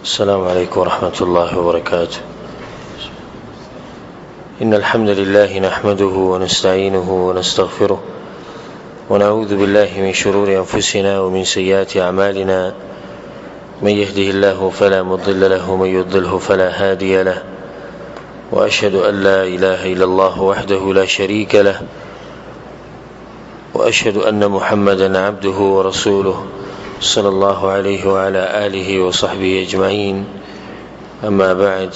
السلام عليكم ورحمة الله وبركاته. إن الحمد لله نحمده ونستعينه ونستغفره، ونعوذ بالله من شرور أنفسنا ومن سيئات أعمالنا. من يهده الله فلا مضل له ومن يضلله فلا هادي له، وأشهد أن لا إله إلا الله وحده لا شريك له، وأشهد أن محمدا عبده ورسوله صلى الله عليه وعلى آله وصحبه أجمعين. أما بعد.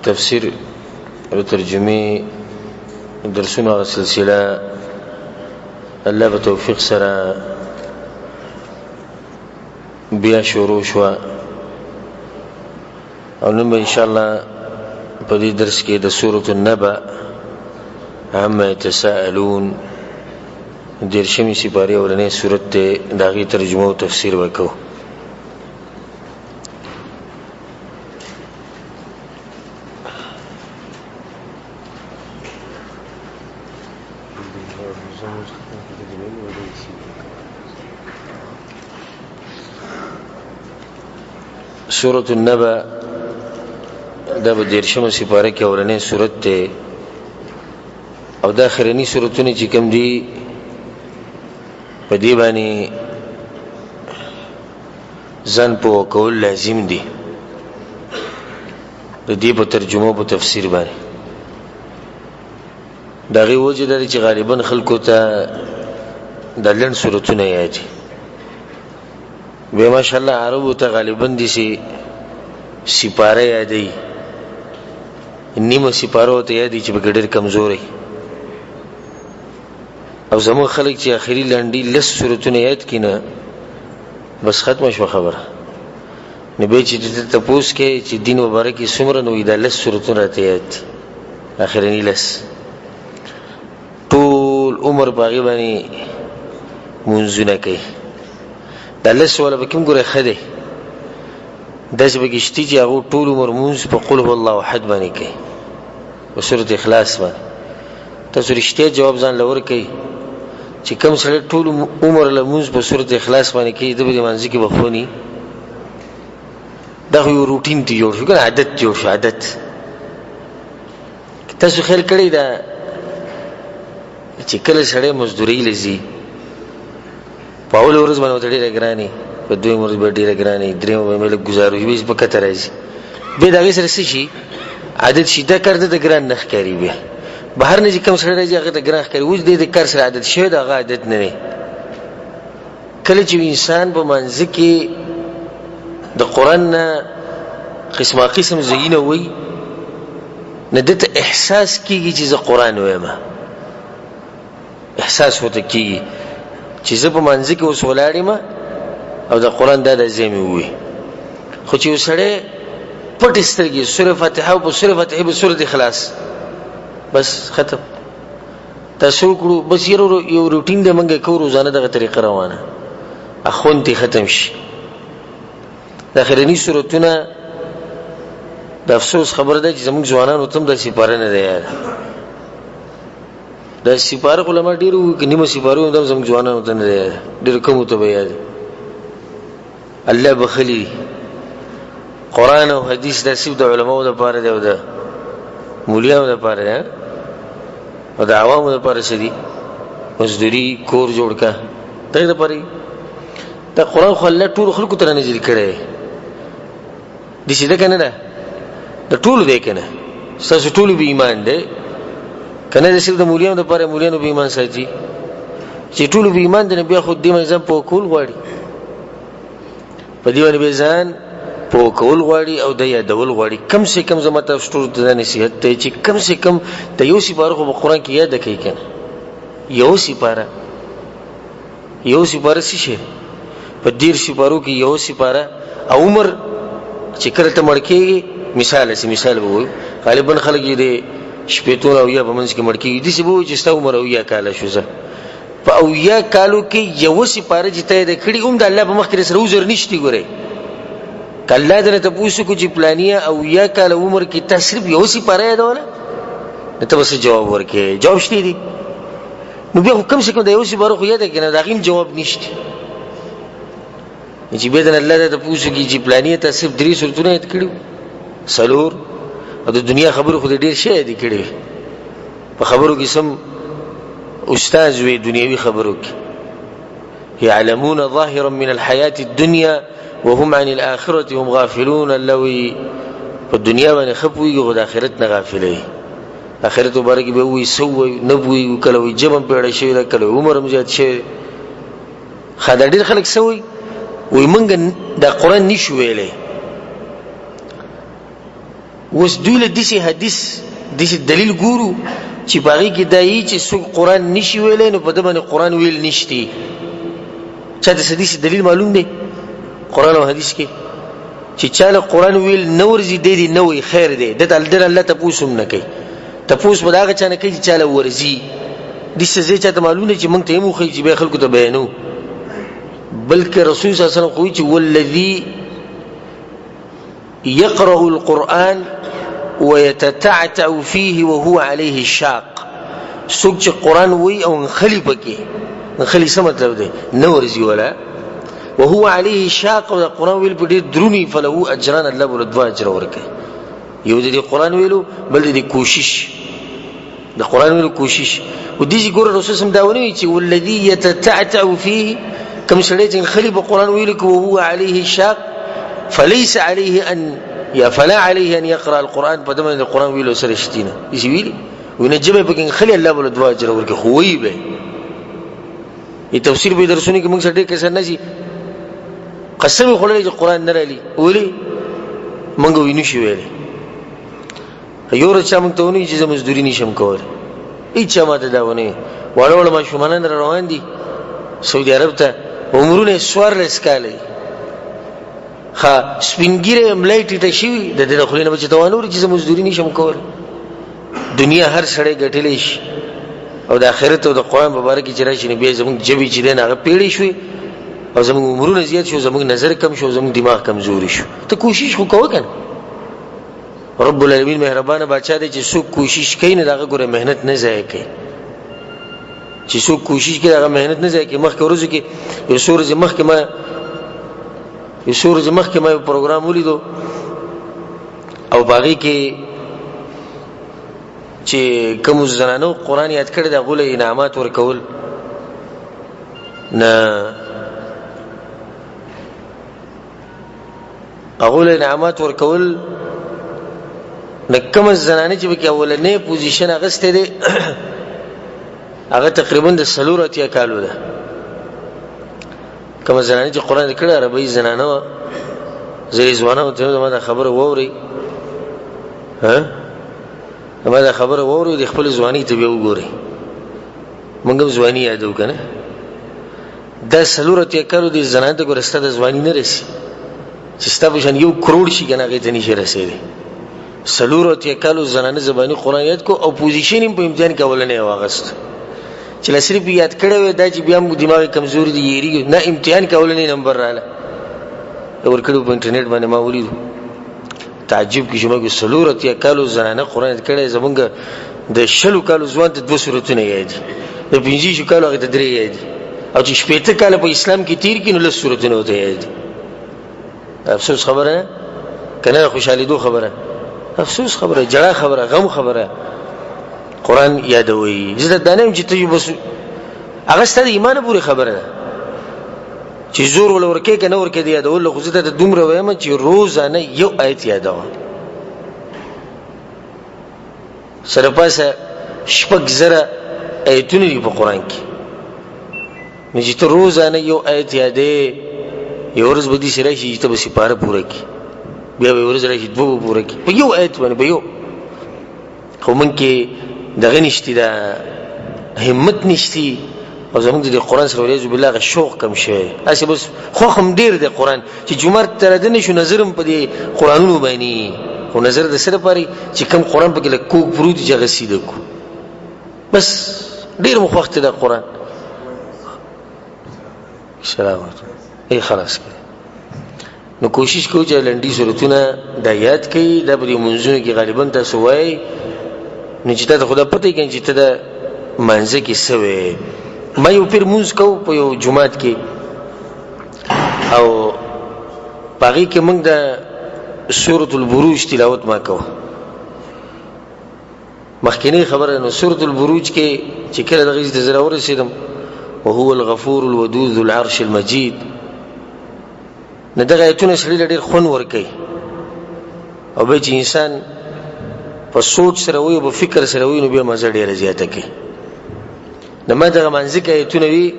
تفسیر او ترجمه درسونه سلسله الله په توفیق سره بیا شروع شو، او نن به ان شاء الله په دې درس کې د سورة النبأ عما يتساءلون دیرشمې سپارې اولنې سورت ته د هغې ترجمه او تفسیر وکړو. سورة النبأ دا په دیرشمه سپاره کې اولنې سورت دی، او دا اخرني سورتونه چې کوم دي په دې باندې ځان پوه کول لازم دي، د دې په ترجمه په تفسیر باندې. د هغې وجه دا ده چې غالبا خلکو ته د لنډ سورتونه یاد دي. بیا ماشاءالله عربو ته غالبا داسې سپاره یادوي، نیمه سپاره ورته یادوي چې پکې ډېر کمزوری. او زموږ خلک چې اخري لنډي لس سورتونه یاد کړي نه، بس ختمه شوه خبره. نو بیا چې ته تپوس کوې چې دین مبارک یې څومره، نو وایي دا لس سورتونه راته یاد دي، اخرني لس. ټول عمر په هغې باندې مونځونه کوي. دا لس والا پکې هم ګوره ښه دی، داسې پکې شته چې هغه ټول عمر مونځ په قل هو الله احد باندې کوي، په سورت اخلاص باندې. تاسو رښتیا جواب ځان له ورکوئ چې کوم سړی ټول عمر له مونځ په سورت اخلاص باندې کوي، ده به د مانځه کې بخوني. دا خو یو روټین ته جوړ شو که نه، عادت جوړ شو، عادت. تاسو خیال کړی دا چې کله سړی مزدوري لزی، په اول ورځ باندې ورته ډېره ګراني، په دویم ورځ به ډېره ګراني، دریم به مې لږ ګزارو شي، بیا په کته راځي، بیا د هغې سره څه شي عادت شي، دا کار ده ته ګران نه ښکاري. بیا بهر نه چې کوم سړی راځي هغه ته ګران ښکاري، اوس دې د کار سره عادت شوی د هغه عادت نه دی. کله چې انسان په منځ کې د قرآن نه قسمه قسم ځایونه وایي، نو ده ته احساس کېږي چې زه قرآن وایم، احساس ورته کېږي چې زه په منځ کې اوس ولاړ یم او د قرآن دا د ځای مې ووایي. خو چې یو سړی پټې سترګې سورة فاتحه او په سورة فاتحې په سورة اخلاص بس ختم تاسو کړو، بس یو روټین دی موږ کوو روزانه دغه طریقه روانه، اخوند ترې ختم شي. د اخرني سورتونه د افسوس خبره ده چې زموږ ځوانانو ته هم دا سپاره نه ده یاده. دا سپاره خو له ما ډېر وو، که نیمه سپاره وو هم زموږ ځوانانو ته نه ده یاده، ډېرو کمو ته به یاد. الله بخښلي دي. قرآن او حدیث دا صرف د علماو دپاره دی او د مولیانو دپاره دی او د عوامو دپاره څه دي؟ مزدوري، کور جوړ که، دغې دپاره. دا قرآن خو الله ټولو خلکو ته رانازل کړی دی، داسې ده که نه ده؟ د ټولو دی که نه؟ ستاسو ټولو به ایمان دی که نه؟ د صرف د مولیانو دپاره مولیانو به ایمان ساتي چې ټولو به ایمان دی، نو بیا خو دې باندې ځان پوه کول غواړي، په دې باندې به ځان پوه کول غواړي او د یادول غواړي. کم سه کم زما تاسو ټولو ته دا نصیحت دی چې کم سه کم د یو سپاره خو په قرآن کې یاده کوي که نه؟ یو سپاره، یو سپاره څه شی؟ په 30 سپارو کې یو سپاره. او عمر چې کله ته مړ کېږي، مثال هسې مثال به ووایو، غالبا خلک یې د شپېتو نه اویا په منځ کې مړ کېږي، داسې به ووایو چې ستا عمر 70 کاله شو، زه په 70 کالو کې یوه سپاره چې ته یې کړي هم د الله په مخ کې سره عذر نشتی. ګورې که الله درنه تپوس وکړو چې پلانیه 70 کاله عمر کې تا صرف یوه سپاره یادوله، نو ته به څه جواب ورکړې؟ جواب شته دی؟ نو بیا خو کم سے کم د یو سپاره خو یاده کنه، د هغې هم جواب نشته. چې بیا د الله ته تپوس وکړي چې پلاني ته صرف درې سورتونه یاد کړي، څلور، او د دنیا خبرو خو دې ډېر شی یادې کړي وي. په خبرو کې سم استاد وي، دنیوي خبرو کې يعلمون ظاهرا من الحياة الدنيا وهم عن الآخرة هم غافلون. الله وي په دنیا باندې ښه پوهېږي خو د آخرت نه غافله وي. آخرت مبارک به وي څه ووایو نه پوهېږو، کله وایي ژبه هم پېړه شوې ده، کله عمر هم زیات شوی دی. ښه دا ډېر خلک څه وایي؟ وایي موږ دا قرآن نشو ویلی. اوس دوی له داسې حدیث داسې دلیل ګورو چې په هغې کې دا یي چې څوک قرآن نشي ویلی نو په ده باندې قرآن ویل نشتی. چا ته څه داسې دلیل معلوم دی قرآن او حدیث کې چې چا له قرآن ویل نه ورځي دی دې نه وایي خیر دی، ده ته الله تپوس هم نه کوي. تپوس به د هغه چا نه کوي چې چا له ورځي. داسې ځای چا ته معلوم دی چې موږ ته یې هم وښیي چې بیا خلکو ته بیانوو. بلکې رسول صلی الله علیه وسلم خو وایي چې والذي يقرأ القرآن ويتتعتع فيه وهو عليه شاق. څوک چې قرآن وایي او نښلي پکې، نښلي څه مطلب دی؟ نه ورځي ولا وهو عليه شاق، او د قرآن ویل په ډېر درونی، فله اجران، الله به له دوه اجره ورکوي. یو د دې قرآن ویلو، بل د دې کوشش، د قرآن ویلو کوشش. و دې چې ګوره رسول سم دا ونه وایي چې والذي يتتعتع فيه، کوم سړی چې نښلي په قرآن ویلو کې وهو عليه شاق فليس عليه ان یا فلا عليه ان يقرأ القرآن، په ده باندې د قرآن ویلو سره شتي نه. داسې ویلي وینه ژبه پکې نښلي، الله به له دوه اجره ورکړي، خو وایي به یې. تفسیر به درسونو کې موږ سره ډېر کسان نه شي قسم یې خوړلی چې قرآن نه رالي، ولې موږ ویې نشو ویلی. یو ورځ چا موږ ته ونه ویل چې زه مزدوري نشم کولی، هېچا ما ته دا ونه ویل. واړه واړه ماشومانان را روان دي سعودي عرب ته، عمرونه یې 14 کاله دي، ښه سپین ږیری یې ملا یې ټیټه شوي، د ده د خولې نه به چې ته وانه اوري چې زه مزدوري نشم کولی. دنیا هر سړی ګټلی شي او د آخرت او د قرآن په باره کې چې راشي نو بیا زموږ ژبې چې دی نو هغه پیړې شوې او زموږ عمرونه زیات شو، زموږ نظر کم شو، زموږ دماغ کمزوري شو. ته کوشش خو کوه که نه. رب العالمین مهربانه باچا دی چې څوک کوشش کوي نو د هغه ګوره محنت نه ضایع کوي. چې څوک کوشش کوي هغه محنت نه ضایع کوي. مخکې ورځو کې یو څو ورځې مخکې ما یو څو ورځې مخکې ما یو پروګرام ولیدو او په هغې کې چې کومو زنانو قرآن یاد کړی د هغو له انعامات ورکول نه، هغو له انعامات ورکول نه، کومه زنانه چې پکې اولنی پوزیشن اخیستی دی هغه تقریبا د 84 کالو ده. کومه زنانه چې قرآن کړی عربي زنانه وه، زه ځوانانو ته زما دا خبره واورئ، ها زما دا خبره واورئ، د خپلې ځوانۍ ته بیا وګورئ. موږ هم ځواني یادو که نه؟ دا 84 کالو دې زنانه ته ګوره ستا د ځواني نه رسي، چې ستا په شان یو کروڑ شي که نه هغې ته نشي رسېدی. 84 کالو زنانه زباني قرآن یاد کو او پوزیشن یې په امتحان کې اولنی واغست، چې لا صرف یاد کړی وی دا چې بیا هم دماغ یې کمزوري دی یېرېږي نه، امتحان کې اولنی نمبر راله ورکړی په انټرنیټ باندې ما ولیدو، تعجب کې شوم. کې 84 کالو زنانه قرآن یاد کړی، زمونږ د 20 کالو ځوان ته دوه سورتونه یاد دي، د 25 کالو هغې ته درې یاد دي، او چې 60 کاله په اسلام کې تېر کړي نو 10 سورتونه ورته یاد دي. افسوس خبره نه که نه خوشحالېدو خبره، افسوس خبره، جړا خبره، غم خبره. قرآن یادوي. زه دا نه یم چې ته بس هغه ستا د ایمان پورې خبره ده چې زور ول ورکې که نه ورکې دی یادول، خو زه ته دومره وایم چې روزانه یو آیت یادوه. سره پاسه 6000 آیتونه دي په قرآن کې، نو چې ته روزانه یو آیت یادې، یو ورځ به داسې راشي چې ته به سپاره پوره کړي، بیا به یو ورځ راشي دوه به پوره کړي په یو آیت باندې په یو. خو موږ کې دغه نشتي، دا همت نشتي، او زموږ د قرآن سره والعیاذ بالله هغه شوق کم شوی. هسې بس خوښ هم ډېر دی قرآن چې جومات ته رادننه شو نظر هم په دې قرآنونو باندې، خو نظر د څه لپاره چې کوم قرآن پکې لږ کوږ پروت وي چې هغه سیده کړو، بس ډېر مو خوښ دی دا قرآن. سلام ای خلاص کړه. نو کوشش کوو چې لنډي سورتونه دا یاد کړئ. دا په دې منځونو کې غالبا تاسو وایئ، نو چې تا ته خو دا پته وي که چې ته د منځ کې سوې. ما یو پیر مونږ کو په یو جماعت کې، او پاغي کې موږ د سورۃ البروج تلاوت ما کو. مخکنی خبره نو سورۃ البروج کې چې کله دغه د زره ورسېدم، وهو الغفور الودود ذو العرش المجید، نو دغه آیتونه سړي له ډېر خوند ورکوي، او بیا چې انسان په سوچ سره وي او په فکر سره وي نو بیا مزه ډېره زیاته کوي. نو ما دغه منځ کې آیتونه وي،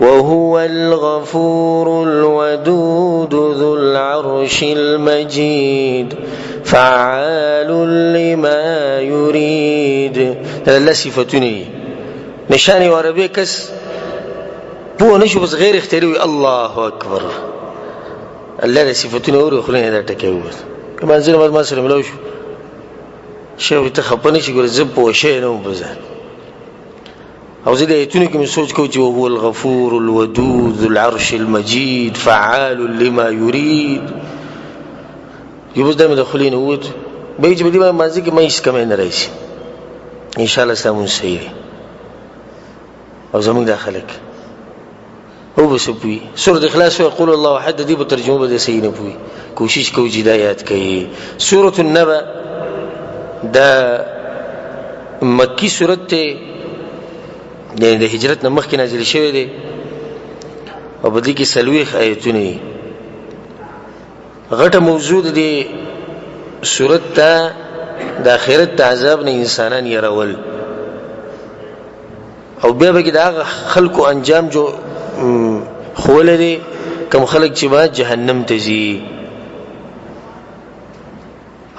وهو الغفور الودود ذو العرش المجيد فعال لما يريد. دا الله صفتونه دي. نشان یو عربي کس پوه نه شو، بس غیر اختیاري وي الله اکبر، الله د صفتونه اوري خو نه دا ټکی ووت. که منځونه بعد ما سره ملاو شو، شیخ ته خپه نه شي، ګوره زه پوه شوی نه وم په ځان. او زه د آیتونو کې مې سوچ کوم چې وهو الغفور الودود ذو العرش المجید فعال لما یرید. یو بس دا مې د خولې نه ووت، بیا چې په دې باندې مانځه کې ما هېڅ کمی نه راشي ان شاء الله. ستا مونځ صحیح دی. او زمونږ دا خلک او به څه پوي؟ سورة اخلاص وایي، قل الله احد، د دې په ترجمه به صحیح نه پوي. کوشش کوو چې دا یاد کړئ. سورة النبأ دا مکی سورت ته، یعنی د هجرت نه مخکې نازل شوی دی، او په دې کې 40 آیتونه دي. غټه موضوع د دې سورت ته د آخرت د عذاب نه انسانان يرول، او بیا به د هغه خلکو انجام جو خوله دی کوم خلک چې به جهنم ته ځي،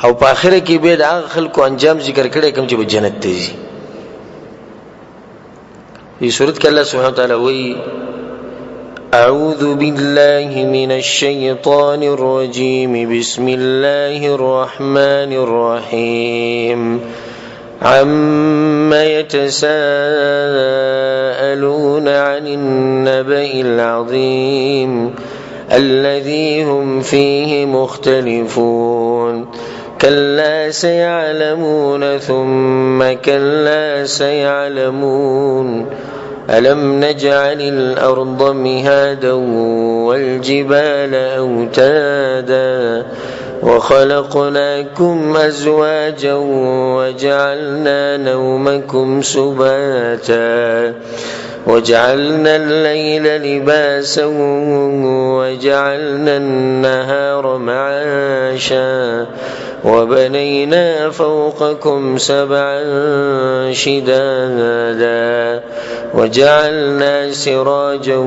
او په آخره کې به د هغه خلکو انجام ذکر کړي کوم چې به جنت ته ځي. دې صورت کې الله سبحانه وتعالى وایي: أعوذ بالله من الشيطان الرجيم، بسم الله الرحمن الرحيم، عما يتساءلون عن النبأ العظيم الذي هم فيه مختلفون، كلا سيعلمون ثم كلا سيعلمون، ألم نجعل الأرض مهادا والجبال أوتادا وخلقناكم أزواجا وجعلنا نومكم سباتا وجعلنا الليل لباسا وجعلنا النهار معاشا وبنينا فوقكم سبعا شدادا وجعلنا سراجا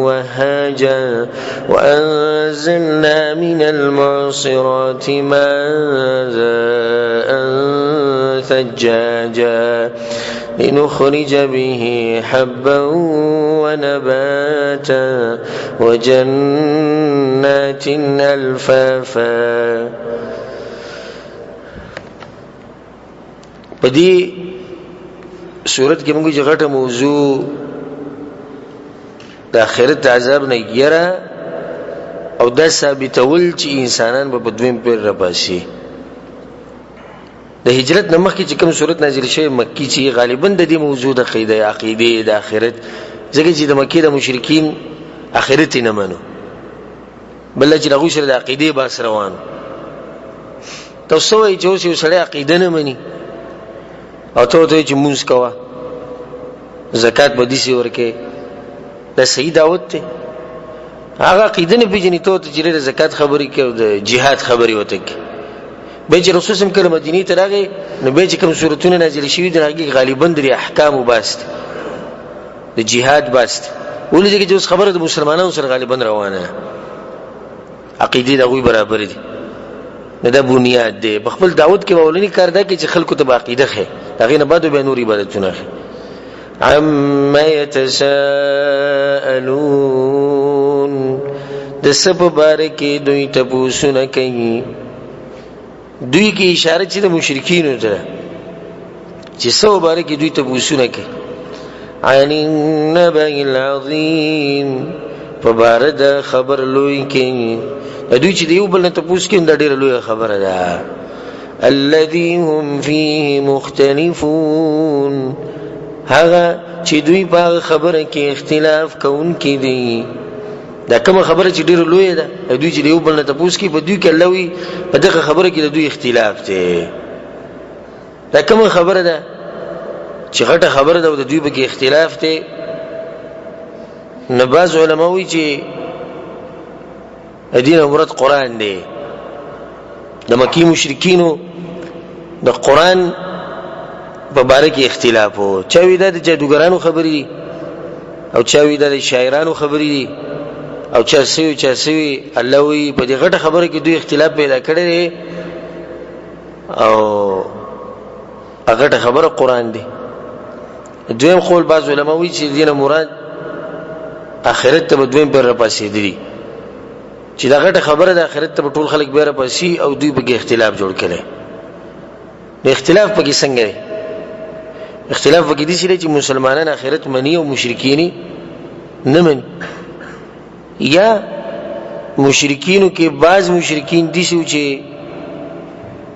وهاجا وأنزلنا من المعصرات ماء ثجاجا لنخرج به حبا ونباتا وجنات ألفافا. په دې صورت کې موږ چې غټه موضوع د آخرت عذاب نه یره او دا ثابتول چې انسانان به په دویم پیر را پاسي. د هجرت نه مخکې چې کوم صورت نازل شوی مکی، چې غالبا د دې موضوع د قیده عقیده د آخرت، ځکه چې د مکې د مشرکین آخرت نه منو، بل چې هغوی سره د عقیدې باس روان. تاسو وایئ چې اوس یو سړی عقیده نه مني او ته ورته چې مونځ کوه، زکات به داسې ورکې، دا صحیح دعوت دی؟ هغه عقیده نه پېژني، ته ورته چې د زکات خبرې کوي او د جهاد خبرې ورته کوي. بیا چې رسول سم کله مدینې ته راغی نو بیا چې کوم سورتونه نازل شوي دي هغې غالبا د احکامو بحث دی، د جهاد بحث دی. ولې؟ ځکه چې اوس خبره د مسلمانانو سره غالبا روانه ده، عقیدې د هغوی برابرې دي. نو دا بنیاد دی په خپل دعوت کې. به اولنی کار دا کوي چې خلکو ته به عقیده ښیي، د هغې نه بعد به نور عبادتونه ښیي. عما يتساءلون، د څه په باره کې دوی تپوسونه کوي؟ دوی کې اشاره چې د مشرکینو ته چې څه مبارک کې دوی تپوسونه کوي. عن النبأ العظیم، په باره د خبر لوی کې دوی چې د یو بل نه تپوس کوي، دا ډېره لویه خبره ده. الذي هم فيه مختلفون، هغه چې دوی په هغه خبره کې اختلاف کوونکي دي. دا کومه خبره چې ډیره لویه ده، دوی چې یو بل نه تپوس کوي، په دوی کې الله وایي په دغه خبره کې د دوی اختلاف دی. دا کومه خبره ده چې غټه خبره ده او د دوی په کې اختلاف دی؟ نو بعض علما وایي چې دین مراد قرآن دی. د مکی مشرکینو د قرآن په باره کې اختلاف وو. چا وی دا د جادوګرانو خبرې دي، او چا وی دا د شاعرانو خبرې دي، او چا سوي چا سوي. الله وی په دې غټه خبره کې دوی اختلاف پیدا کړی دی، او هغه خبره قرآن دی. دویم قول بعض علما وی چې دینه مراد آخرت ته به دویم پر راپاسېدلي، چې دا غټه خبره د آخرت ته به ټول خلک بیا راپاسي او دوی پکې اختلاف جوړ کړي. نو اختلاف پکې څنګه دی؟ اختلاف پکې داسې دی چې مسلمانان آخرت مني او مشرکین نه مني، یا مشرکینو کې بعض مشرکین داسې وو چې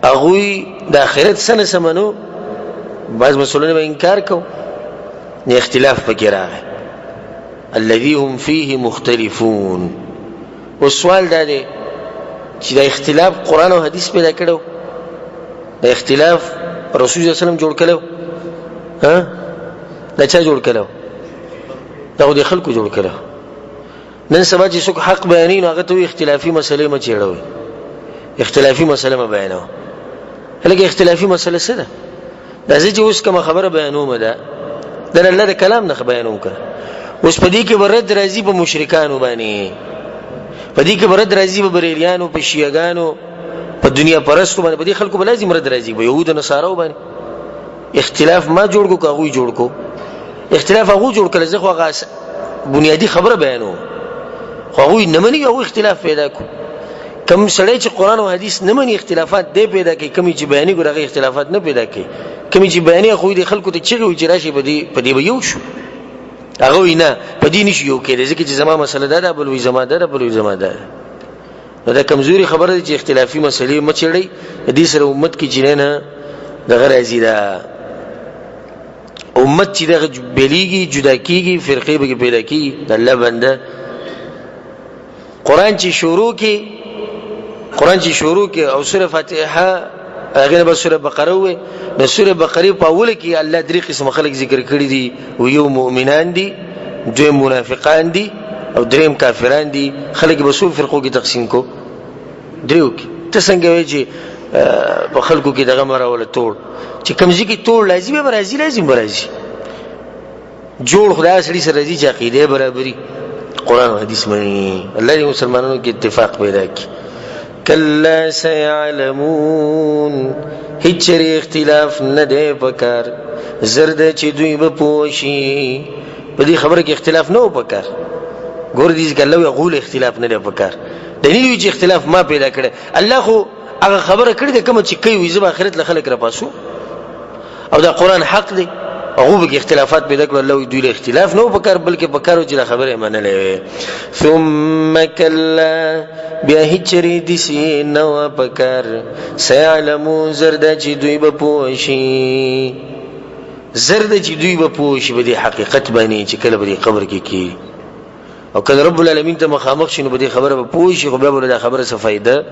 هغوی د آخرت څه نه څه منو، بعض مسلمانانو به انکار کو، نو اختلاف پکې راغی. الذي هم فيه مختلفون. اوس سوال دا دی چې دا اختلاف قرآن او حدیث پیدا کړو، دا اختلاف رسول الله صلی الله علیه وسلم جوړ کړو؟ ها، دا چا جوړ کړو؟ دا خو د خلکو جوړ کړو. نن سبا چې څوک حق بیانوي نو هغه ته وایي اختلافي مسلې مه چېړوئ، اختلافي مسله مه بیانوه. هلکه اختلافي مسله څه ده؟ دا زه چې اوس کومه خبره بیانوم ده د الله د کلام نه بیانوم که اوس په دې کې به رد راځي په مشرکانو باندې، په دې کې به رد راځي په بریلیانو، په شیعهګانو، په دنیا پرستو باندې، په دې خلکو به لازم رد راځي، په یهودو نصاراو باندې. اختلاف ما جوړ کو که هغوی جوړ کو؟ اختلاف هغوی جوړ کړی، زه خو هغه بنیادي خبره بیانوم، خو هغوی نه مني، هغوی اختلاف پیدا کو. کوم سړی چې قرآن او حدیث نه مني اختلافات دی پیدا کوي، کوم چې بیاني ګور هغه اختلافات نه پیدا کوي، کوم چې بیاني خو دې خلکو ته چغې وي چې راشي په دې په دې به یو شو، هغه وایي نه په دې نشي یو کېدی، ځکه چې زما مسله دا ده، بل وایي زما دا ده، بل وایي زما دا ده. نو دا کمزوري خبره ده چې اختلافي مسلې مه چېړئ، د دې سره امت کې چې نه دغه راځي، دا امت چې دغه بېلېږي، جدا کېږي، فرقې به کې پیدا کېږي. د الله بنده قرآن چې شروع کې، قرآن چې شروع کې او سوره فاتحه هغې نه به سوره بقره ووایي، د سوره بقرې په اوله کې الله درې قسمه خلک ذکر کړي دي. یو مؤمنان دي، دویم منافقان دي، او دریم کافران دي. خلک به څو فرقو کې تقسیم کو؟ دریو کې. ته څنګه وایې چې په خلکو کې دغه مه راوله توړ، چې کوم ځای کې توړ لازم به راځي، لازم به راځي. جوړ خدای سړي سره راځي چې عقیده برابري، قرآن او حدیث مني. الله دې مسلمانانو کې اتفاق پیدا کړي. کلا سيعلمون، هیڅ چېرې اختلاف نه دی پکار، زر دی چې دوی به پوه شي. په دې خبره کې اختلاف نه و پکار. ګور دې ځکه الله وایي غول اختلاف نه دی پکار. د نه وي چې اختلاف ما پیدا کړی، الله خو هغه خبره کړې ده کومه چې کوي، وایي زه به آخرت له خلک راپاسو، او دا قرآن حق دی. هغه به اختلافات پیدا کړل، الله دوی له اختلاف نه پکار، بلکې پکار چې دا خبره منلې وي. ثم کلا، بیا هیچری دسی نو پکار، سيعلمون، زرد چې دوی به پوه شي، زرد چې دوی به پوه شي په دې حقیقت باندې چې کله به قبر کې کی او کله رب العالمین ته مخامخ شي، نو په دې خبره به پوه شي، خو بیا به دا خبره څه فایده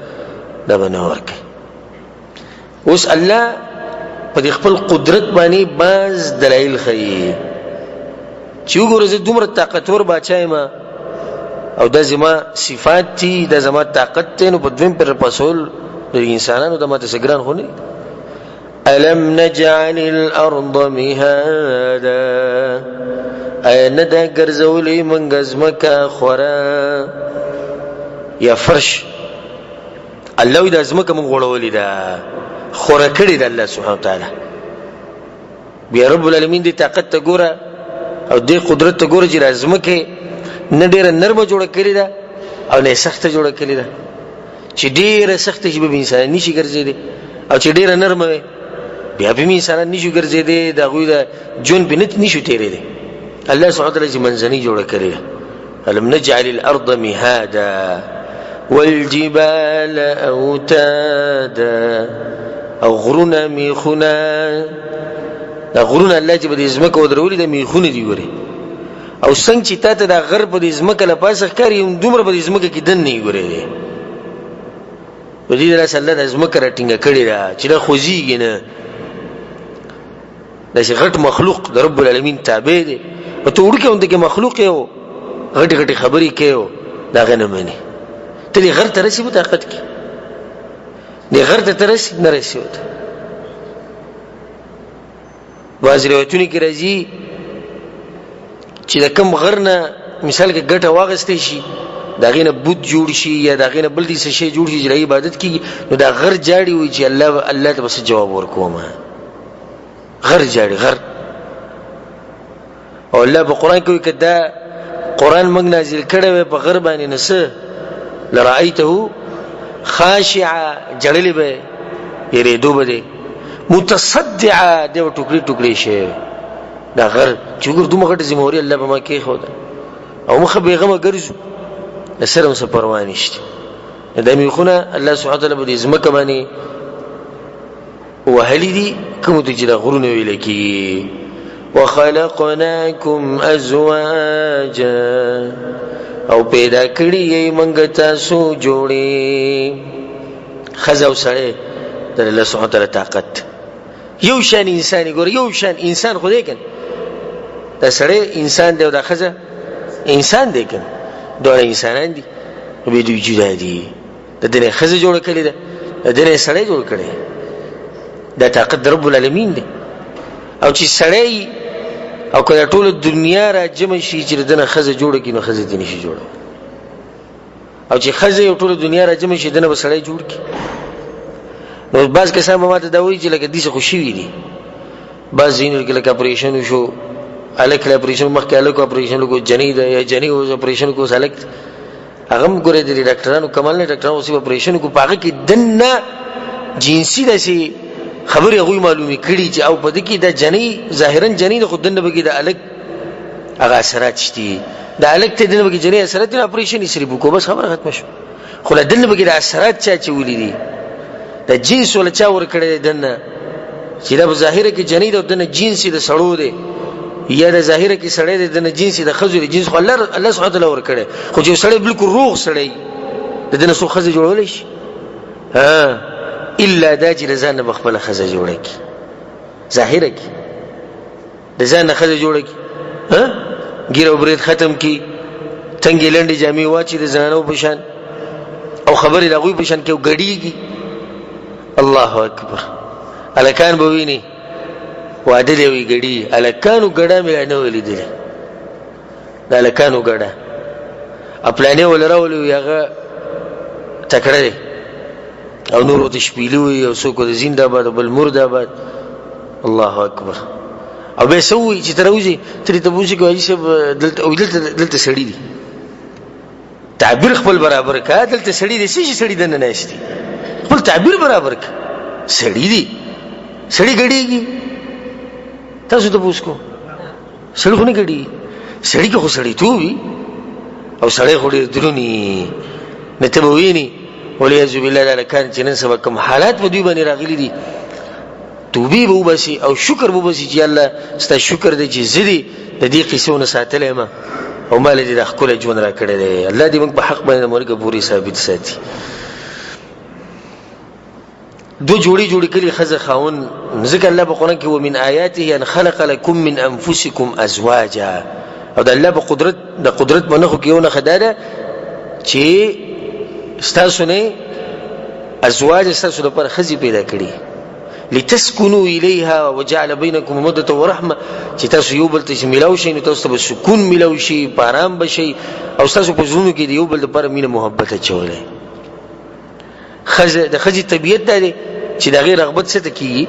دا به نه ورکوي. اوس الله په دې خپل قدرت باندې بعض دلایل ښیي چې وګوره زه دومره طاقتور باچا یم او دا زما صفات دي، دا زما طاقت دی، نو په دویم پر پسول د انسانانو د ماته څه ګران خو نه. الم نجعل الارض مهادا، ایا نه ده ګرځولې موږ ځمکه خوره یا فرش؟ الله وی دا ځمکه موږ غوړولې ده، خوره کړې ده الله سبحانه وتعالی. بیا رب العالمین دې طاقت ته ګوره او دې قدرت ته ګوره چې دا ځمکه نه ډېره نرمه جوړه کړې ده او نه سخته جوړه کړې ده. چې ډېره سخته شي به انسان نشي ګرځېدی، او چې ډېره نرمه وي بیا به انسانان نشي ګرځېدی، د هغوی د ژوند په نت نشو تېرېدی. الله سبحانه وتعالی چې منځنۍ جوړه کړې ده. ألم نجعل الأرض مهادا والجبال أوتادا، او غرونه میخونه. دا غرونه الله چې په دې ځمکه ودرولي دا میخونه دي ګورې. او څنګه چې تا ته دا غر په دې ځمکه له پاسه ښکاري، هم دومره په دې ځمکه کې دننه یې ګورې دی. په دې لاسه الله دا ځمکه راټینګه کړې ده چې دا خوځېږي نه. داسې غټ مخلوق د رب العالمین تابع دی، په ته وړوکی غوندې کې مخلوق یې و، غټې غټې خبرې کوي او د هغه نه مني. ته دې غر ته رسي په طاقت کې، دې غر ته ته رسي نه رسي ورته. بعضې روایتونو کې راځي چې د کوم غر نه مثال کې ګټه واخیستی شي، د هغې نه بت جوړ شي یا د هغې نه بل داسې شی جوړ شي چې د هغې عبادت کېږي، نو دا غر جاړي وایي چې الله ته به څه جواب ورکوم. غر جاړي غر. او الله په قرآن کې وایي که دا قرآن موږ نازل کړی وی په غر باندې نو څه لرأیته خاشعه، جړلې به یېرېدو به دی، متصدعه، دی به ټوکړې ټوکړې شي. دا غر چې وګوره دومره غټه ذمهواري الله په ما کېښوده او موږ بېغمه ګرځو، د سره هم څه پروا نشته. دا میخونه الله سبحانه وتعالی په دې ځمکه باندې وهلي دي، کومو ته چې دا غرونه ویل کېږي. وخلقناکم ازواجا، او پیدا کړي یې موږ تاسو جوړې، ښځه او سړی. د الله سبحانه وتعالی طاقت یو شان انسان ګوره، یو شان انسان خو دی که نه، دا سړی انسان دی او دا ښځه انسان دی که نه، دواړه انسانان دي، خو بیا دوی جدا دي. د دې نه ښځه جوړه کړې ده، د دې نه سړی جوړ کړی. دا طاقت د رب العالمین دی. او چې سړی او که دا ټوله دنیا را جمع شي چې د ده نه ښځه جوړه کړي، نو ښځه دې نه شي جوړولی. او چې ښځه یو ټوله دنیا را جمع شي، د نه به سړی جوړ کړي. نو بعض کسان به ماته دا وایي چې لکه داسې خو شوي دي، بعض ځایونو کې لکه اپرېشن وشو، هلک له اپرېشن مخکې هلک اپرېشن وکړو، جنۍ ده یا جنۍ اوس اپرېشن وکړو، اوس هلک دی. هغه هم ګورې د دې ډاکټرانو کمال نه، ډاکټرانو اوس اپرېشن وکړو، په هغه کې دننه جنسي داسې خبرې هغوی معلومې کړي چې او په دې کې دا جنۍ ظاهرا جنۍ ده، خو دننه پکې د هلک هغه اثرات شته. د هلک ته دننه پکې جنۍ اثرات دي، اپرېشن یې صرف وکړو، بس خبره ختمه شوه. خو له دننه پکې د اثرات چا اچولي دي، د جنس وله چا ورکړی دی دننه، چې دا په ظاهره کې جنۍ ده او دننه جنس یې د سړو دی، یا د ظاهره کې سړی دی دننه جنس یې د ښځو دی. جنس خو الله سبحانه وتعالی ورکړی، خو چې یو سړی بالکل روغ سړی د دننه څوک ښځه جوړولی شي؟ ها، الا دا چې د ځان نه به خپله ښځه جوړه کړي، ظاهره کې د ځان نه ښځه جوړه کړي، ها، ږیره او برېت ختم کړي، تنګې لنډې جامې واچي د زنانو په شان او خبرې د هغوی په شان کې او ګډېږي. الله اکبر، هلکان به ویني واده دی وي ګډي، هلکانو ګډا مې لا نه وه لیدلې. د هلکانو ګډه پلانې وله راولي وي، هغه تکړه دی او نور ورته شپېلي وي او څوک ورته زنده باد او بل مرده باد. الله اکبر. او بیا څه ووایي چې ته راوځې، ترې تپوس وکړي حاجي صاحب دلته او دلته سړي دي، تعبیر خپل برابر کړه، دلته سړي دي، څه شي سړي دننه ناست دي، خپل تعبیر برابر کړه، سړي دي، سړي ګډېږي. تاسو تپوس کوو، سړی خو نه ګډېږي، سړي کې خو سړیتوب وي او سړی خو ډېر دروني نه، ته به ویني والعیاذ بالله دا هلکان چې نن سبا کوم حالات په دوی باندې راغلي دي، توبې به وباسي او شکر به وباسي چې الله ستا شکر دی چې زه دې د دې قصو نه ساتلی یم او ما له دې دا ښکلی ژوند راکړی دی. الله دې موږ په حق باندې د مرګه پورې ثابت ساتي. دو جوړي جوړي کړي ښځه خاوند، ځکه الله په قرآن کې ومن آیاته ان خلق لکم من انفسکم ازواجا، او د الله په قدرت، د قدرت په نښو کې یو نښه دا ده چې ستاسو نه ازواج ستاسو لپاره ښځې پیدا کړي، لتسکنو الیها وجعل بینکم موده ورحمه، چې تاسو یو بل ته چې ملاو شئ نو تاسو ته به سکون ملاو شي، په آرام به شئ او ستاسو په زړونو کې د یو بل لپاره مینه محبت اچولی. ښځه د ښځې طبیعت دا دی چې د هغې رغبت څه ته کېږي؟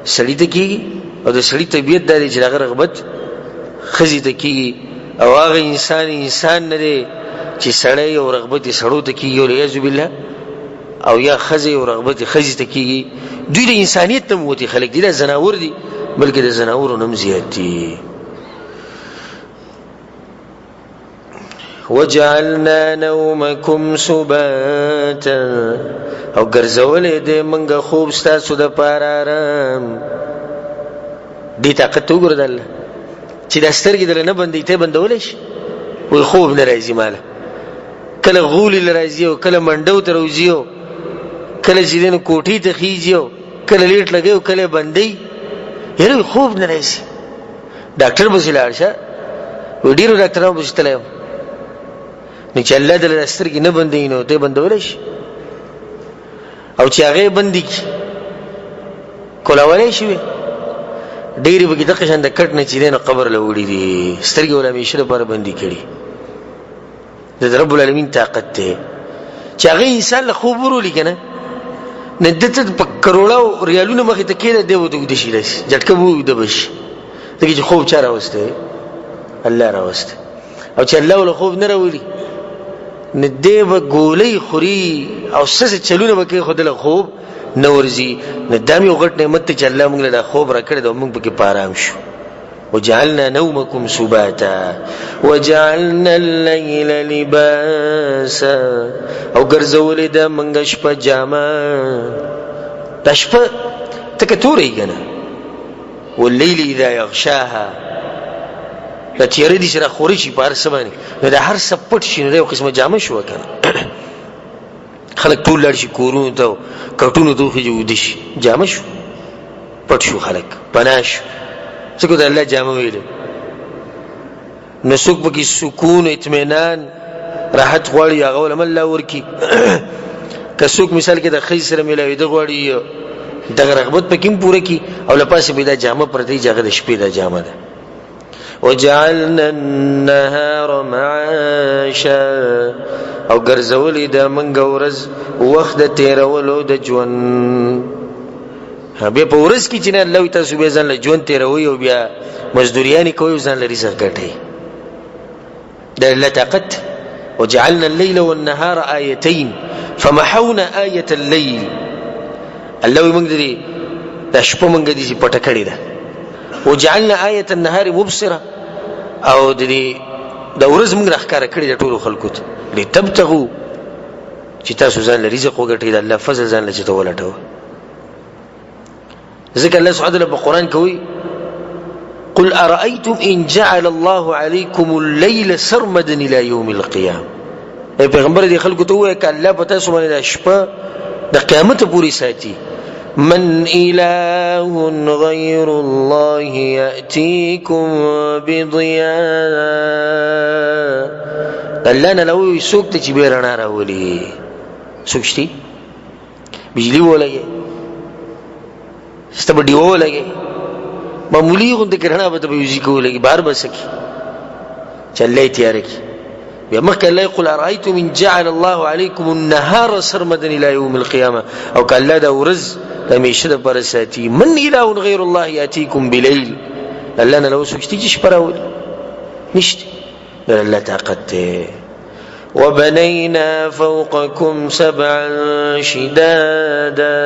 سړي ته کېږي، او د سړي طبیعت دا دی چې د هغه رغبت ښځې ته کېږي. او هغه انسان انسان نه دی چې سړی او رغبت یې سړو ته کېږي والعیاذ بالله، او یا ښځې او رغبت یې ښځې ته کېږي. دوی د انسانیت نه وتي خلک دي، دا ځناور دي، بلکې د ځناورو نه هم زیات دي. وجعلنا نومکم سباتا، او ګرځولې دې منګه خوب ستاسو د پاره آرام. دې طاقت ته وګوره د الله چې دا سترګې دله نه بندوي، ته یې بندولی شي؟ وایي خوب نه راځي ماله، کله غولي له راځي او کله منډو ته راوځي او کله چې دی نو کوټې ته خېژي او کله لیټ لګوي او کله یې بندوي، یاره خوب نه راځي. ډاکټر پسې لاړ شه، وایي ډېرو ډاکټرانو پسې تللی یم. نو چې الله دله دا سترګې نه بندوي نو ته یې بندولی شي؟ او چې هغه یې بندي کړي کولاولی شي؟ ډېرې پکې دغه شان د کټ نه چې دی نو قبر له وړي دي، سترګې ولا همیشه لپاره بندي کړي. د رب العالمین طاقت دی چې هغه انسان له خوب ورولي که نه، نو ده ته په کروړاو ریالونه مخې ته کښېږده، دی ورته اوږده شي، داسې جټکه به اوږده به شي، ځکه چې خوب چا راوستی؟ الله راوستی. او چې الله له خوب نه راولي نو دی به ګولۍ خوري او څه څه چلونه به کوي، خو ده له خوب نه ورځي. نو دا هم یو غټ نعمت دی چې الله موږ له دا خوب راکړی دی او موږ پکې په ارام شو. وجعلنا نومكم سباتا وجعلنا الليل لباسا، او ګرځولې ده موږ شپه جامه. دا شپه تکه توره یې که نه، والليل اذا يغشاها، دا تیاره دي چې را خوره شي په هر څه باندې، نو دا هر څه پټ شي، نو دا یو قسمه جامه شوه که نه. خلک ټول لاړ شي کورونو ته، کټونو ته وخېژي، ویده شي، جامه شو، پټ شو، خلک پناه شو. ځکه د الله جامه ویلې، نو څوک پکې سکون، اطمینان، راحت غواړي هغه ولهم الله ورکړي. که څوک مثال کې د ښځې سره ملاوېده غواړي، دغه رغبت پکې هم پوره کړي، او له پاسه به دا جامه پرته وي چې هغه د شپې دا جامه ده. وجعلنا النهار معاشا، او ګرځولې ده موږ ورځ وخت د تېرولو د ژوند. بیا په ورځ کې چې نه الله وي تاسو بیا ځان له ژوند تېروئ او بیا مزدوریانې کوئ او ځان له رزق ګټئ. د الله طاقت. وجعلنا الليل والنهار آيتين فمحونا آية الليل، الله وي موږ دې دا شپه موږ دې چې پټه کړې ده. وجعلنا آية النهار مبصرة، او د دې د ورځ موږ راښکاره کړې ده ټولو خلکو ته، لتبتغوا، چې تاسو ځان له رزق وګټئ، د الله فضل ځان له چې ته ولټوه. ځکه الله سبحانه وتعالی په قرآن کې وایي قل أرأيتم إن جعل الله عليكم الليل سرمدا إلى يوم القيامة. ای پیغمبر دې خلکو ته ووایه که الله په تاسو باندې دا شپه د قیامت پورې ساتي، من إله غير الله يأتيكم بضياء، الله نه لوي څوک ته چې بیا رڼا راولي؟ څوک شته؟ بجلی ولګي، سته به ډیوه ولګي، معمولي غوندې کې رڼا به ته به یو ځای کې ولګي، بهر به څه کړي چې الله یې تیاره کړي. بیا مخکې الله قل ارأیتم ان جعل الله علیکم النهار سرمدا الی یوم القیامه، او که الله دا ورځ د همیشه دپاره ساتي، من اله غیر الله یاتیکم بلیل، الله نه له څوک شته چې شپه راولي؟ نشته. د الله طاقت دی. وبنينا فوقكم سبعا شدادا،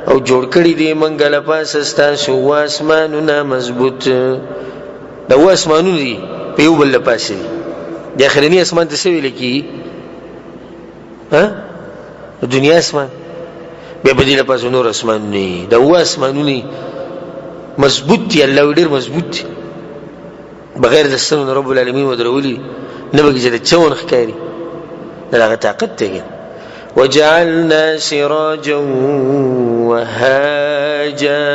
او جوړ کړی دی منګه له پاسه ستاسو اسمانونه مضبوط. دا و اسمانونه دي په یو بل پاسه دي. د اخرنی اسمان ته څه ویل کیږي؟ ها، دنیا اسمان. بیا په دې له پاسه نور اسمانونه دي. دا و اسمانونه مضبوط دي، الله ډېر مضبوط دي، بغیر د ستنو رب العالمین ودرولي نه به چې د چون ښکاري، دا هغه طاقت دی. وجعلنا سراجا وهاجا،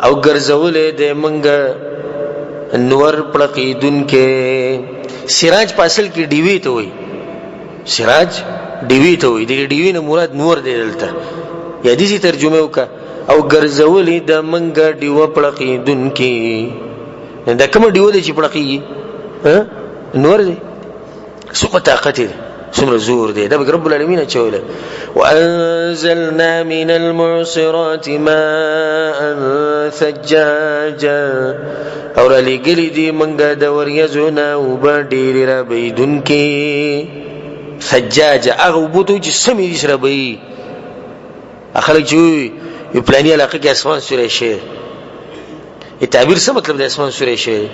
او ګرځولې د منګه نور پړقیدونکې. سراج په اصل کې ډیوې ته وایي، سراج ډیوې ته وایي، د ډیوې نه مراد نور دی دلته، یا داسې ترجمه وکړه، او ګرځولې د منګه ډیوه پړقېدونکې. دا کومه ډیوه ده چې پړقېږي؟ نور دی، څومره طاقت دی، څومره زور دی، دا به رب العالمین اچولی. وانزلنا من المعصرات ماء ثجاجا، او را لېږلي دي موږ د وریځو نه اوبه ډېرې را بهېدونکې. ثجاجا هغه اوبو ته چې سمې دي سره بهېږي. خلک چې وایي یو پلاني علاقه کې اسمان سوری شوی، تعبیر څه مطلب دی؟ اسمان سوری شوی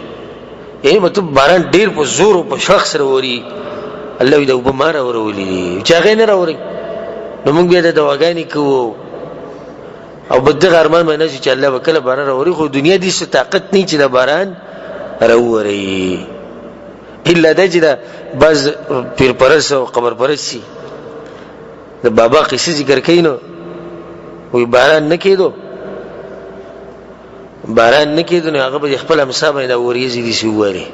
یعنی مطلب باران ډیر په زور او په شخ سره وری. الله وی دا اوبه ما راورولې دي، چې هغه نه راوري نو موږ بیا د دواګانې کوو. او په دغه ارمان باندې چې الله به کله باران راوري، خو دنیا دې څه طاقت نه چې د باران راوري، الا دا چې دا بعض پیر پرست او قبر پرست سي د بابا قصه ذکر کوي، نو وی باران نه کېدو، باران نه کېدو، نو هغه به خپل امسا باندې وریځې دي سي ووالي.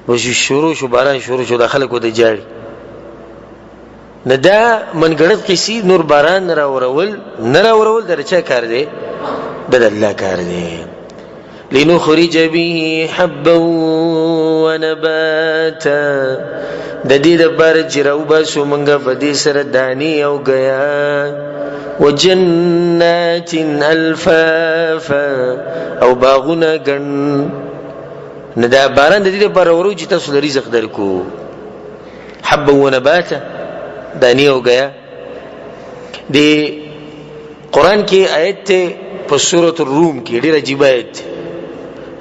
بس شروع شو باران، شروع شو، د خلکو د جاړي نه دا منګړت قصې. نور باران راورول نه راورول د چا کار دی؟ د الله کار دی. لنخرج به حبا ونباتا، د دې لپاره چې راوباسو موږ په دې سره دانې او ګیا، وجنات الفافا، او باغونه ګڼ. نه دا باران د دې لپاره ورو چې تاسو له رزق درکو، حبا ونباتا، دانې او ګیا. د قرآن کې آیت ته په سورة الروم کې ډېر عجیب آیت دی.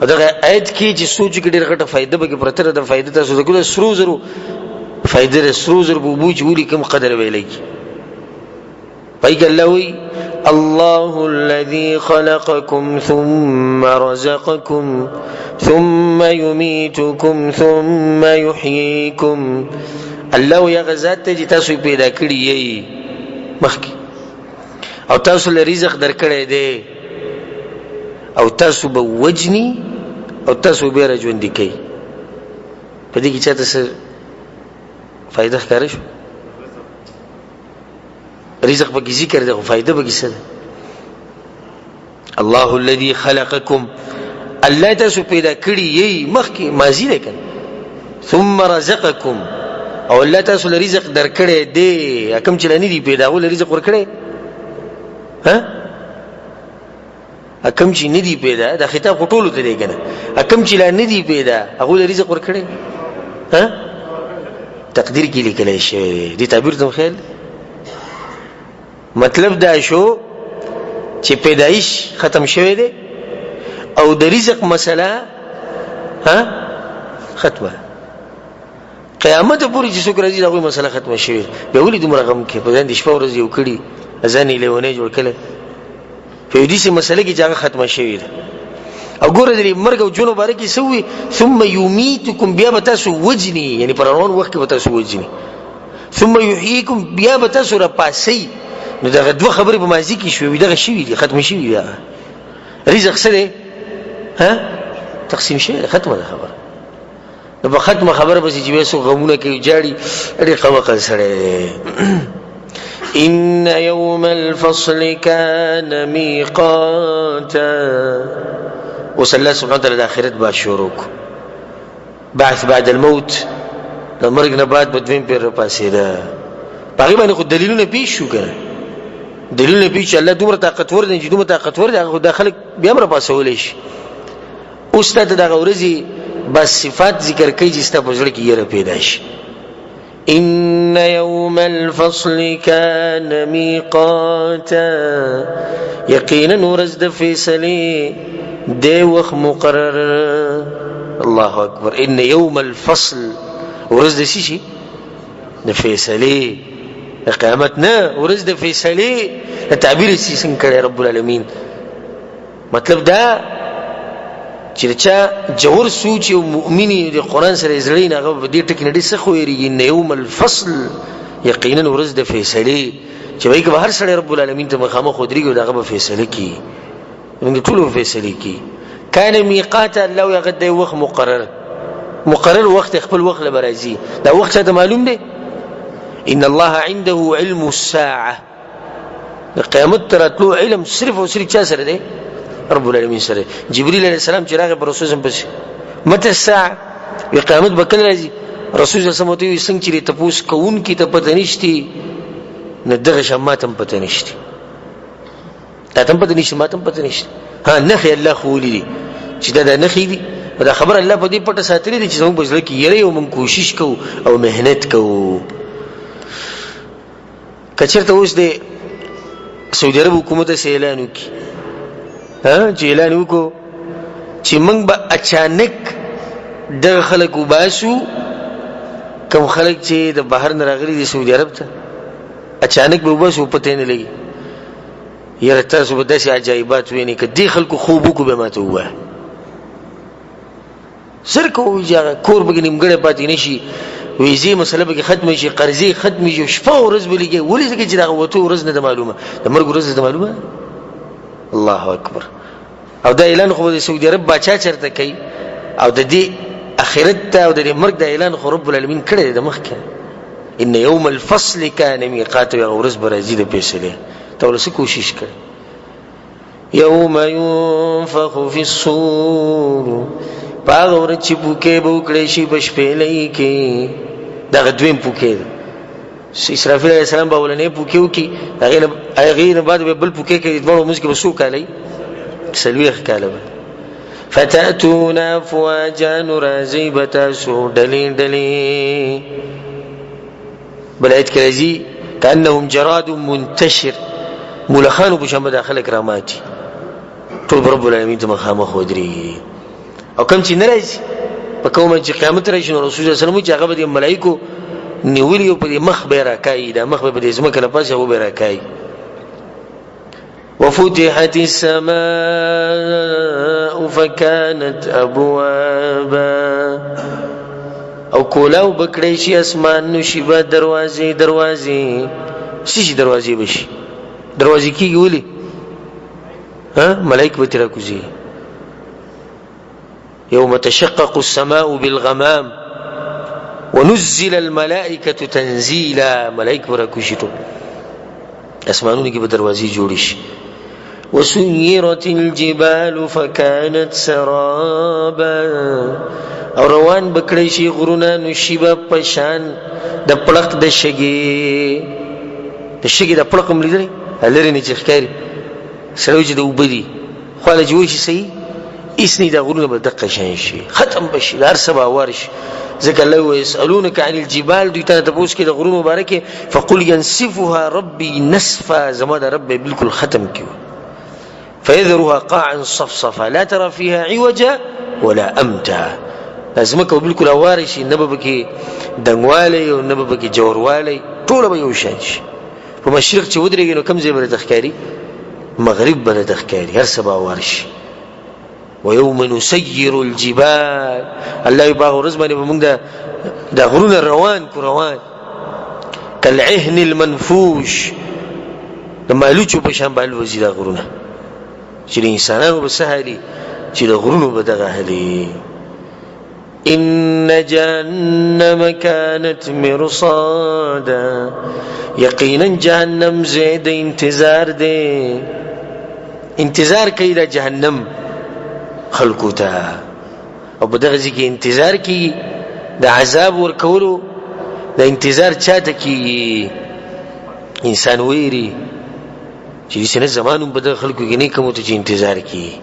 او دغه آیت کې چې سوچ کې ډېر غټه فایده به کې پرته ده. د فایده تاسو د ګوره سرو زرو فایده ده، سرو زرو په اوبو چې ولیکم قدر ویلی کی. پای کې الله وی الله الذي خلقكم ثم رزقكم ثم يميتكم ثم يحييكم. الله یا غزاد ته چې تاسو پیدا کړی یې مخکې او تاسو له رزق درکړی دی او تاسو به وجنی او تاسو به را ژوندي کوي. په دې کې چاته څه فایده ښکاره شو؟ رزق پکې ذکر دی خو فایده پکې څه ده؟ الله الذي خلقكم، الله تاسو پیدا کړی یی مخکې، ماضی ده کنه، ثم رزقكم، او الله تاسو له رزق درکړی دی. کوم چې نه دی پیدا ول رزق ورکړی، ها کوم چې نه دی پیدا، دا خطاب خو ټولو ته دی کنه، کوم چې لا نه دی پیدا هغه له رزق ورکړی، ها تقدیر کې لیکل شوی دی. تعبیر ته خیال مطلب دا شو چې پیدایش ختم شوی دی او د رزق مسله ها ختمه. قیامت پورې چې څوک راځي د هغوی مسله ختمه شوې. بیا ولې دومره غم کې په ځان د شپه ورځ یو کړي ځان یې لیونی جوړ کړی په یو داسې مسله کې چې هغه ختمه شوې ده؟ او ګوره د مرګ او ژوند باره کې څه وي، ثم یمیتکم، بیا به تاسو وژني، یعنې په روان وخت کې به تاسو وژني، ثم یحییکم، بیا به تاسو راپاسي. نو دغه دوه خبرې په ماضي کې شوې، دغه شوي دي، ختمې شوي دي. رزق څه دی؟ ها تقسیم شوی، ختمه ده خبره. نو په ختمه خبره پسې چې بیا څوک غمونه کوي جاړي، ډېر قمقل سړی دی. إن يوم الفصل كان ميقاتا. اوس الله سبحانه وتعالى د آخرت بحث شروع کړو، بعث بعد الموت، د مرګ نه بعد په دویم پیر راپاڅېده. په هغې باندې خو دلیلونه پیش شو که نه؟ دلیلونه پیش چې الله دومره طاقتور دی، چې دومره طاقتور دی هغه خو دا خلک بیا هم راپاڅولی شي. اوس تا ته دغه ورځې بس صفات ذکر کوي چې ستا په زړه کې یره پیدا شي. إن يوم الفصل كان ميقاتا، یقینا ورځ د فیصلې دی وخت مقرر. الله اکبر. ان یوم الفصل، ورځ د څه شي؟ د فیصلې، د قیامت نه، ورځ د فیصلې. د تعبیر یې څنګه کړی رب العالمین؟ مطلب دا چې چا جوور سوچ او مؤمن د قرآن سره زړه نه، هغه په دې ټکي نه ډېر سخت وېرېږي. ان یوم الفصل، یقینا ورځ د فیصلې چې وایي که به هر سړی رب العالمین ته مخامخ ودرېږي او د هغه به فیصله کړي، موږ ټولو فیصلې کړي. کان میقات، الله هغه د وخت مقرر، مقرر وخت، خپل وخت له به راځي. دا وخت چاته معلوم دی؟ ان الله عنده علم الساعه، د قیامت تر راتلو علم صرف او صرف چا سره دی؟ رب العالمین سره. جبرئیل علیه السلام چې راغی پر رسول صلی پسې، متى الساعه، وی قیامت به کله راځي؟ رسول صلی الله علیه وسلم ورته وویل څنګه چې تپوس کوونکي ته پته نشتي، نو دغه شان ماته هم پته نشتي، تا ته هم پته نشته، ماته هم پته نشته. ها نښې الله ښوولي دي چې دا د نښې دي. دا خبره الله په دې پټه ساتلې دي چې زموږ په زړه کې یره او موږ کوشش کوو او محنت کوو. که چېرته اوس د سعودي عرب حکومت داسې اعلان وکړي، ها چې اعلان وکړو چې موږ به اچانک دغه خلک وباسو، کوم خلک چې د بهر نه راغلي دي سعودي عرب ته، اچانک به وباسو پته نه لګي. یاره تاسو به داسې عجایبات وینئ، که دې خلکو خوب وکړو بیا ماته ووایه. زر که ووایي چې هغه کور به کې نیمګړی پاتې نه شي، ویزې مسله به کې ختمه شي، قرضې ختمې شي، شپه او ورځ به لګي. ولې؟ ځکه چې د هغه وتو ورځ نه ده معلومه، د مرګ ورځ نه ده معلومه. الله اکبر. او دا اعلان خو د سعودي عرب باچا چېرته کوي؟ او د دې اخرت ته او د دې مرګ د اعلان خو رب العالمین کړی دی د مخکې. ان یوم الفصل کان میقات، هغه ورځ به راځي د فیصلې. ته ولسه کوشش کړې. یوم ينفخ فی الصور، په هغه ورځ چې پوکې به وکړی شي په شپېلۍ کې. دغه دویم پوکې دی. اسرافیل علیه السلام به اولنې پوکې وکړي، هغې نه بعد به بل پوکې کوي. دواړو منځ کې به څو کاله وي؟ 40 کاله به. فتأتون افواجا، نو راځئ به تاسو ډلې ډلې. بل آیت کې راځي کأنهم جراد منتشر، مولخانو په شان به دا خلک راماتي، ټول به رب العالمین ته مخامخ ودرېږي. او کوم چې نه راځي په کوم چې قیامت راشي، نو رسول الله صلی الله علیه وسلم چې هغه به د ملایکو نیولي او په دې مخ به یې راکاږي، دا مخ به په دې ځمکه له پاسه وبه یې راکاږي. وفتحت السماء فكانت ابوابا، او کولاو بکړی شي اسمان نو شي به دروازې دروازې. څه شي دروازې به شي؟ دروازې کېږي ولې؟ ها، ملایک به ترې راکوزي. يوم تشقق السماء بالغمام ونزل الملائکة تنزیلا، ملائک به راکوشي، ټول اسمانونو کې به دروازې جوړې شي. وسيرت الجبال فكانت سرابا، او روان بکړی شي غرونه نو شي به په شان د پړق د شګې. د شګې د پړق هم لیدلی؟ لرې نه چې ښکاري سړی چې د اوبه دي خواله چې وشي صحیح هیڅ نه، دا غرونه به دقه شان شي، ختم به شي، هر څه به هوار شي. ځکه الله وایي یسألونک عن الجبال، دوی ته تپوس کوي د غرونو باره کې، فقل ينسفها ربي نسفا، زما د رب به بالکل ختم کړي. فيذرها قاعا صفصفا لا ترى فيها عوجا ولا امتا. دا ځمکه به بالکل هواره شي، نه به پکې دنګوالی او نه به پکې جوروالی، ټوله به یو شان شي. په مشرق چې ودرېږي نو کوم ځای به درته ښکاري؟ مغرب به درته ښکاري، هر څه به هوار شي. ويوم نسير الجبال، الله یې په هغه ورځ باندې به موږ د غرونه روان کو روان، کالعهن المنفوش، د مالوچو په شان به الوزي دا غرونه. چې د انسانانو به څه حالي، چې د غرونو به دغه حالي. ان جهنم كانت مرصادا، یقینا جهنم زید انتظار دی، انتظار کوي د جهنم خلکو ته. او په دغه ځای کې انتظار کیږي د عذاب ورکولو، د انتظار چاته کیږي؟ انسان ویری چې داسې نه زمان هم په دغه خلکو کې نه کوم ته چې انتظار کیږي.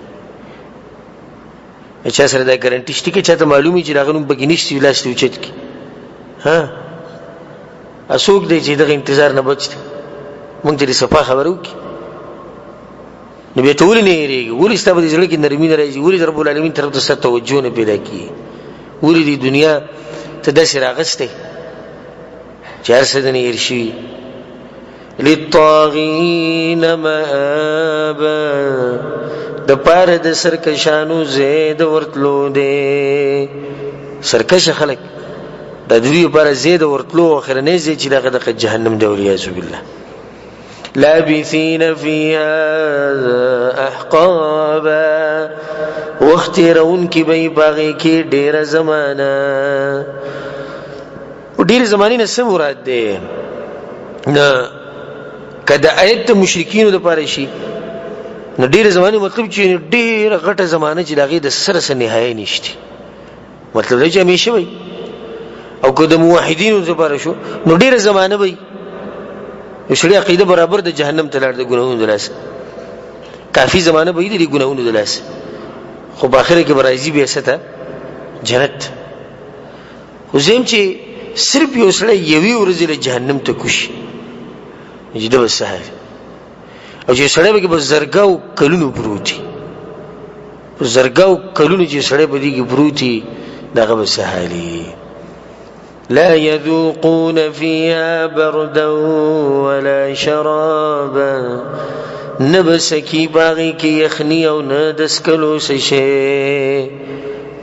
چا سره دا ګارانټي شته که چاته معلومي چې د هغه نوم پکې نشته وي، لاس دې اوچت کړي. ها، څوک دی چې دغه انتظار نه بچ دی؟ موږ ته دې صفا خبره وکړي. نو بیا ته ولې نه هېرېږي؟ ولې ستا په دې زړه کې نرمي نه راځي؟ ولې د رب العالمین طرف ته ستا توجه نه پیدا کېږي؟ ولې دې دنیا ته داسې راغستی چې هر څه دې نه هېر شوي؟ للطاغین مآبا، د پاره د سرکشانو زید ورتلو دی. سرکش خلک د دوی لپاره زید ورتلو اخرنې زید چې دغه د جهنم دی، والعیاذ بالله. لابثین فیها احقابا، وخت تېروونکي به یې په هغې کې ډېره زمانه. ډېرې زمانې نه څه مراد دی؟ نه که د آیت د مشرکینو دپاره شي نو ډېرې زمانې مطلب چې ډېره غټه زمانه چې د هغې د سره څه نهایه نشته، مطلب دی چې همیشه وي. او که د موحدینو لپاره شو نو ډېره زمانه وي. یو سړي عقیده برابر د جهنم ته لاړ د ګناهونو د لاسه، کافي زمانه به یې د ګناهونو د لاسه، خو په آخره کې به راځي بیا څه ته؟ جنت. خو زه چې صرف یو سړی یوې ورځې له جهنم ته کوشي چې ده به سهار، او چې سړی به کې په زرګاو کلونو پروت وي، په زرګاو کلونو چې سړی په دې کې پروت وي، دغه به څه حال وي؟ لا يذوقون فيها بردا ولا شرابا نبسکی باغی کې یخنی او نه د سکلو څه شي،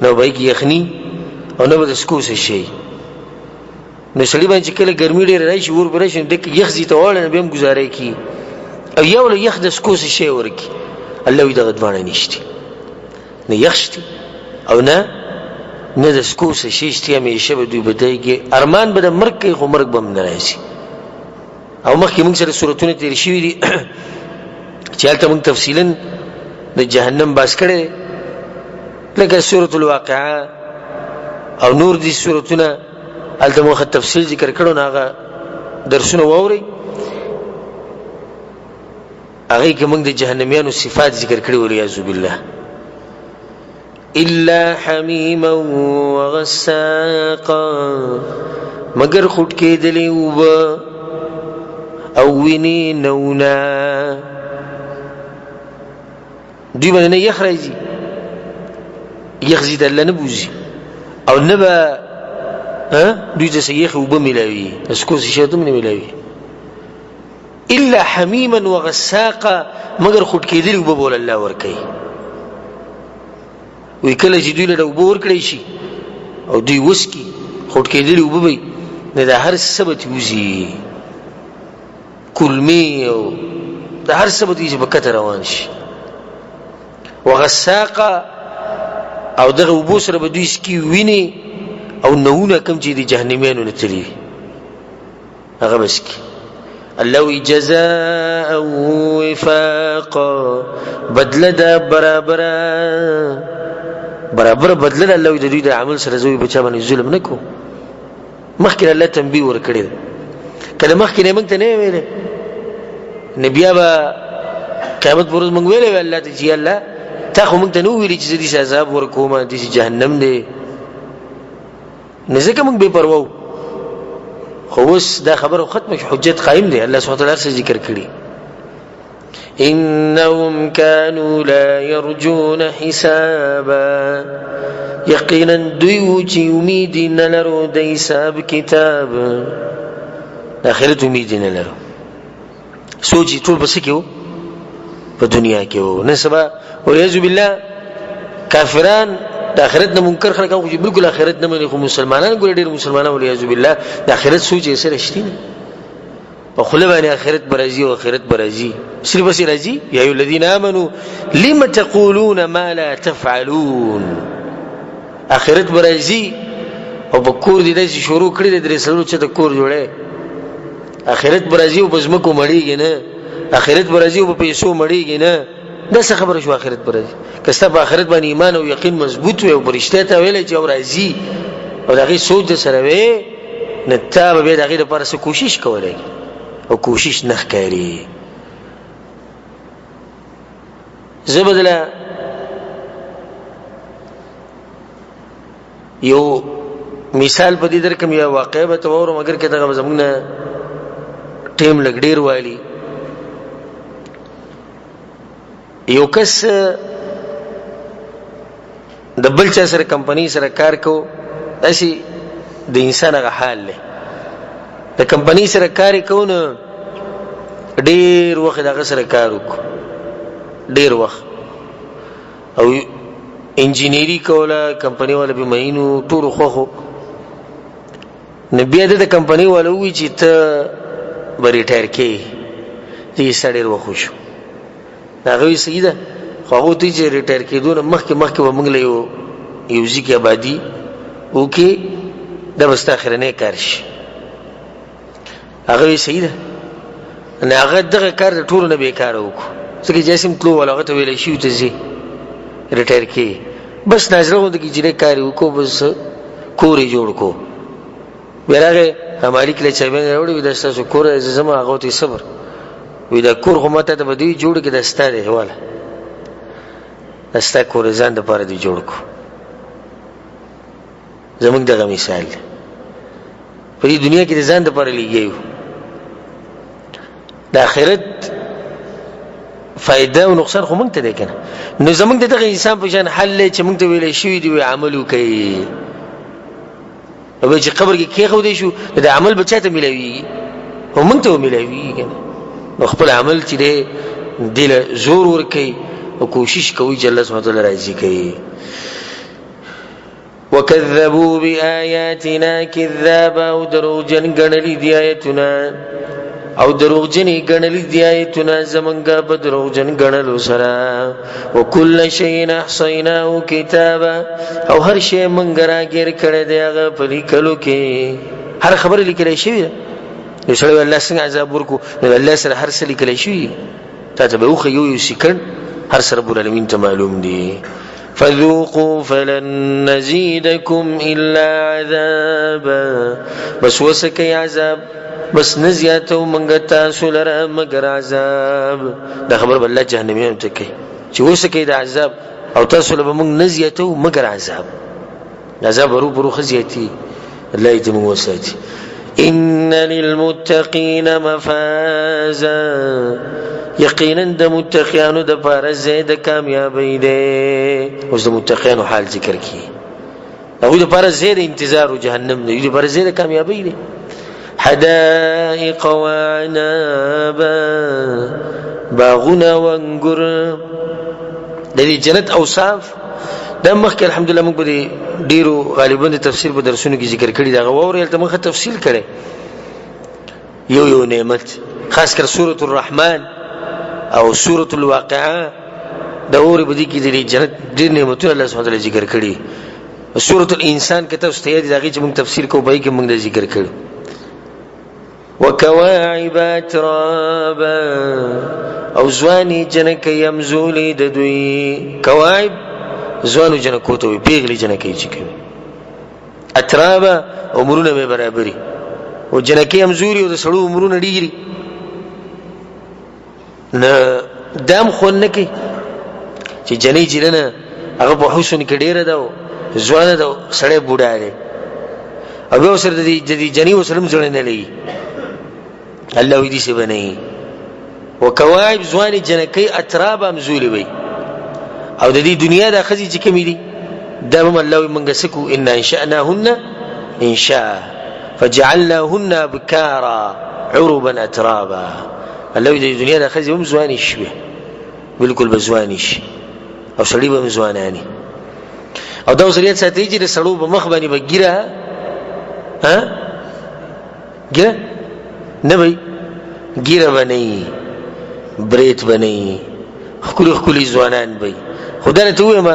نو به کې یخنی او نه به د سکو څه شي. نو سړي باندې چې کله ګرمي ډېره راشي، اور به راشي، نو دک یخ ځي ته واړه، نو بیا هم ګزاره کوي او یو له یخ د سکو څه شی ورکړي. الله وایي دغه دواړه نشته، نه یخ شته او نه د سکو څه شی شته. همیشه به دوی به کې ارمان به د مرګ کوي، خو مرګ به هم نه راځي. او مخکې موږ سره سورتونه تېر شوي دي چې هلته موږ تفصیلا د جهنم باس کړی، لکه سورة الواقعه او نور دي سورتونه، هلته موږ تفصیل ذکر کړو. نو هغه درسونه واورئ، هغې کې موږ د جهنمیانو صفات ذکر کړي، والعیاذ بالله. الا حمیما وغساقا، مگر خټ کېدلې اوبه او وینې نونه. دوی باندې نه یخ راځي، یخ ځي ته الله نه بوځي، او نه به دوی ته څه یخ اوبه میلاوي، سکو څه شی ورته نه میلاوي. الا حمیما وغساقا، مگر خټ کېدلې اوبه به الله ورکوي. وی کله چې دوی له اوبه ورکړی شي او دوی وڅکي، خټ کېدلې اوبه به وي، نو د هر څه به ترې وځي، کولمې او د هر څه به ترې چې په کته روان شي. وغساقا، او دغه اوبو سره به دوی څکي وینې او نوونه کوم چې د جهنمیانو نه تللي هغه بس کی. الله وی جزاء وفاقا، بدله ده برابر برابر بدله ده. الله وی د دوی د عمل سره زوی بچا باندې ظلم نه کو. مخکې الله تنبیه ورکړې ده، کله مخکې نه موږ ته نه ویلې، نو بیا به قیامت پر ورځ موږ ویلې وی الله ته چې الله تا خو موږ ته نه ویلي چې زه دې عذاب ورکوم، دې جهنم دی، نو ځکه موږ بې پروا وو. خو اوس دا خبره ختمه شوه، حجت قایم دی، الله سبحانه وتعالی هر څه ذکر کړي. انهم كانوا لا يرجون حسابا، یقینا دوی وو چې امید نه لرو د حساب کتاب، د آخرت امید نه لرو. سوچ ټول پس کې وو، په دنیا کې وو. نن سبا والعیاذ بالله کافران د آخرت نه منکر خلک خو بالکل آخرت نه مني، خو مسلمانان ګور ډیر مسلمانان والعیاذ بالله د آخرت سوچ یې سره شته نه، په خوله باندې آخرت برازي او آخرت برازي صرف بس راځي. یا ایو الذین آمنو لم تقولون ما لا تفعلون. آخرت برازي او په کور دې داسې شروع کړی د درې څلور چې د کور جوړه. اخرت برازي او په ځمکو مړیږي نه، اخرت برازي او په پیسو مړیږي نه. دا څه خبره شو اخرت برازي؟ که ستا په اخرت باندې ایمان او یقین مضبوط وي او په رښتیا ته ویلی چې او راځي او د هغې سوچ د سره وي، نو تا به بیا د هغې لپاره څه کوشش کولی او کوشش نه ښکاري. زه به دله یو مثال په دې درکم، یا واقعه به ته واورم، اګر که دغه به زموږ نه ټیم لږ ډېر والي. یو کس د بل چا سره کمپنۍ سره کار کو، داسې د انسان هغه حال دی، د کمپنۍ سره کار یې کو، نو ډېر وخت د هغه سره کار وکړو، ډېر وخت، او انجینری کوله، کمپنی والا به مینو ټول خوخو. نو بیا د کمپنی والا وی چې ته به ریټایر کې، دې سړی وخو شو. هغه وی صحیح ده، خو هغه ته چې ریټایر کېدو نه مخکې مخکې به موږ له یو ځای کې آبادي وکړي، دا به ستا اخرنی کار شي. هغه وی صحیح ده. نه هغه دغه کار د ټولو نه بیکاره وکړو، ځکه چې هسې هم تلو والا هغه ته ویلی شي ته ځې ریټایر کې، بس نازله غونډه کې چې کار یې وکړو، بس کور یې جوړ کړو. بیا راغی مالک له چابیانې راوړې، وي دا ستاسو کور دی، زه ځم. هغه ته یې صبر وي، دا کور خو ما ته به دوی جوړ کړي، دا ستا دی، واله دا ستا کور ځان دپاره دې جوړ کړو. زمونږ دغه مثال دی، په دې دنیا کې د ځان دپاره لګیا یو، د آخرت فایده او نقصان خو مونږ ته دی که نه. نو زمونږ د دغه انسان په شان حل دی چې مونږ ته ویلی شوي دي، وی عمل وکړئ. او چې قبر کې کېښودی شو، د عمل به چاته ملاویږي؟ او مونږ ته ملاویږي که نه. نو خپل عمل چې دی دې له زور ورکوي او کوشش کوي چې الله سبحانه وتعالی راضي کوي. وکذبوا بآیاتنا کذابا، او دروغجن ګڼلي دي آیتونه، او دروغجنې ګڼلي دي آیتونه زمونږه په دروغجن ګڼلو سره. وکل شیء احصیناه کتابا، او هر شی مونږ راګیر کړی دی هغه په لیکلو کې، هر خبره لیکل شوې ده. یو سړی الله څنګه عذاب ورکو، نو الله سره هر څه لیکل شوي، تا ته به وښیي یو یو سیکنډ، هر څه رب العالمین ته معلوم دي. فذوقوا فلن نزيدكم الا عذابا، بس وسکه عذاب، بس نه زیاتو مونږ تاسو لره مګر عذاب. دا خبر به الله جهنميانو ته کوي چې وسکه د عذاب، او تاسو له مونږ نه زیاتو مګر عذاب. عذاب ورو ورو خزیاتی، الله دې موږ وساتي. ان للمتقین مفازا، یقینا د متقیانو د پاره ځای د کامیابی دی. اوس د متقیانو حال ذکر کی، هغوی د پاره ځای د انتظار او جهنم دی، د پاره ځای د کامیابی دی. حدائق وعنابا، باغونه وانګور، د دې جنت اوصاف دا مخکې الحمدلله موږ به ډیرو غالبا د تفسیر په درسونو کې ذکر کړي، دا واورې هلته موږ تفصیل کړی یو یو نعمت، خاص کر سورة الرحمن او سورة الواقعه، دا اورې په دې کې د جنت ډېر نعمتونه الله سبحانه وتعالی ذکر کړي. سورة الانسان کې تاسو ته یاد دی، هغې چې موږ تفسیر کوو په هغې کې موږ دا ذکر کړو. وکواعب اترابا، او ځوانې جنکۍ همزولې د دوی. کواعب ځوانو جنکو ته وایي، پیغلې جنکۍ چې کوي. اترابا عمرونه به برابري، او جنکۍ همزولي او د سړو عمرونه ډېري. نه دام خون نه کوي چې جنۍ چې ده نه هغه په حسن کې ډېره ده او ځوانه ده، سړی بوډا دی، او بیا ورسره د دې جنۍ ورسره هم زړه نه لګي. الله وایي داسې به نه وي. وکواعب ځوانې جنکۍ اتراب همزولې وي، او د دې دنیا دا ښځې چې کومې دي دا هم الله وایي موږ څه کوو، انا انشأناهن انشاء فجعلناهن ابکارا عربا اترابا. الله وایي د دنیا دا ښځې هم ځوانې شوې، بالکل به ځوانې شي او سړي به هم ځوانانې. او دا اوس یاد ساتئ چې د سړو په مخ باندې به ږیره، ها ږیره نه وي، ږیره به نه وي، برېت به نه وي، ښکلي ښکلي ځوانان به وي. خو دا راته ووایم،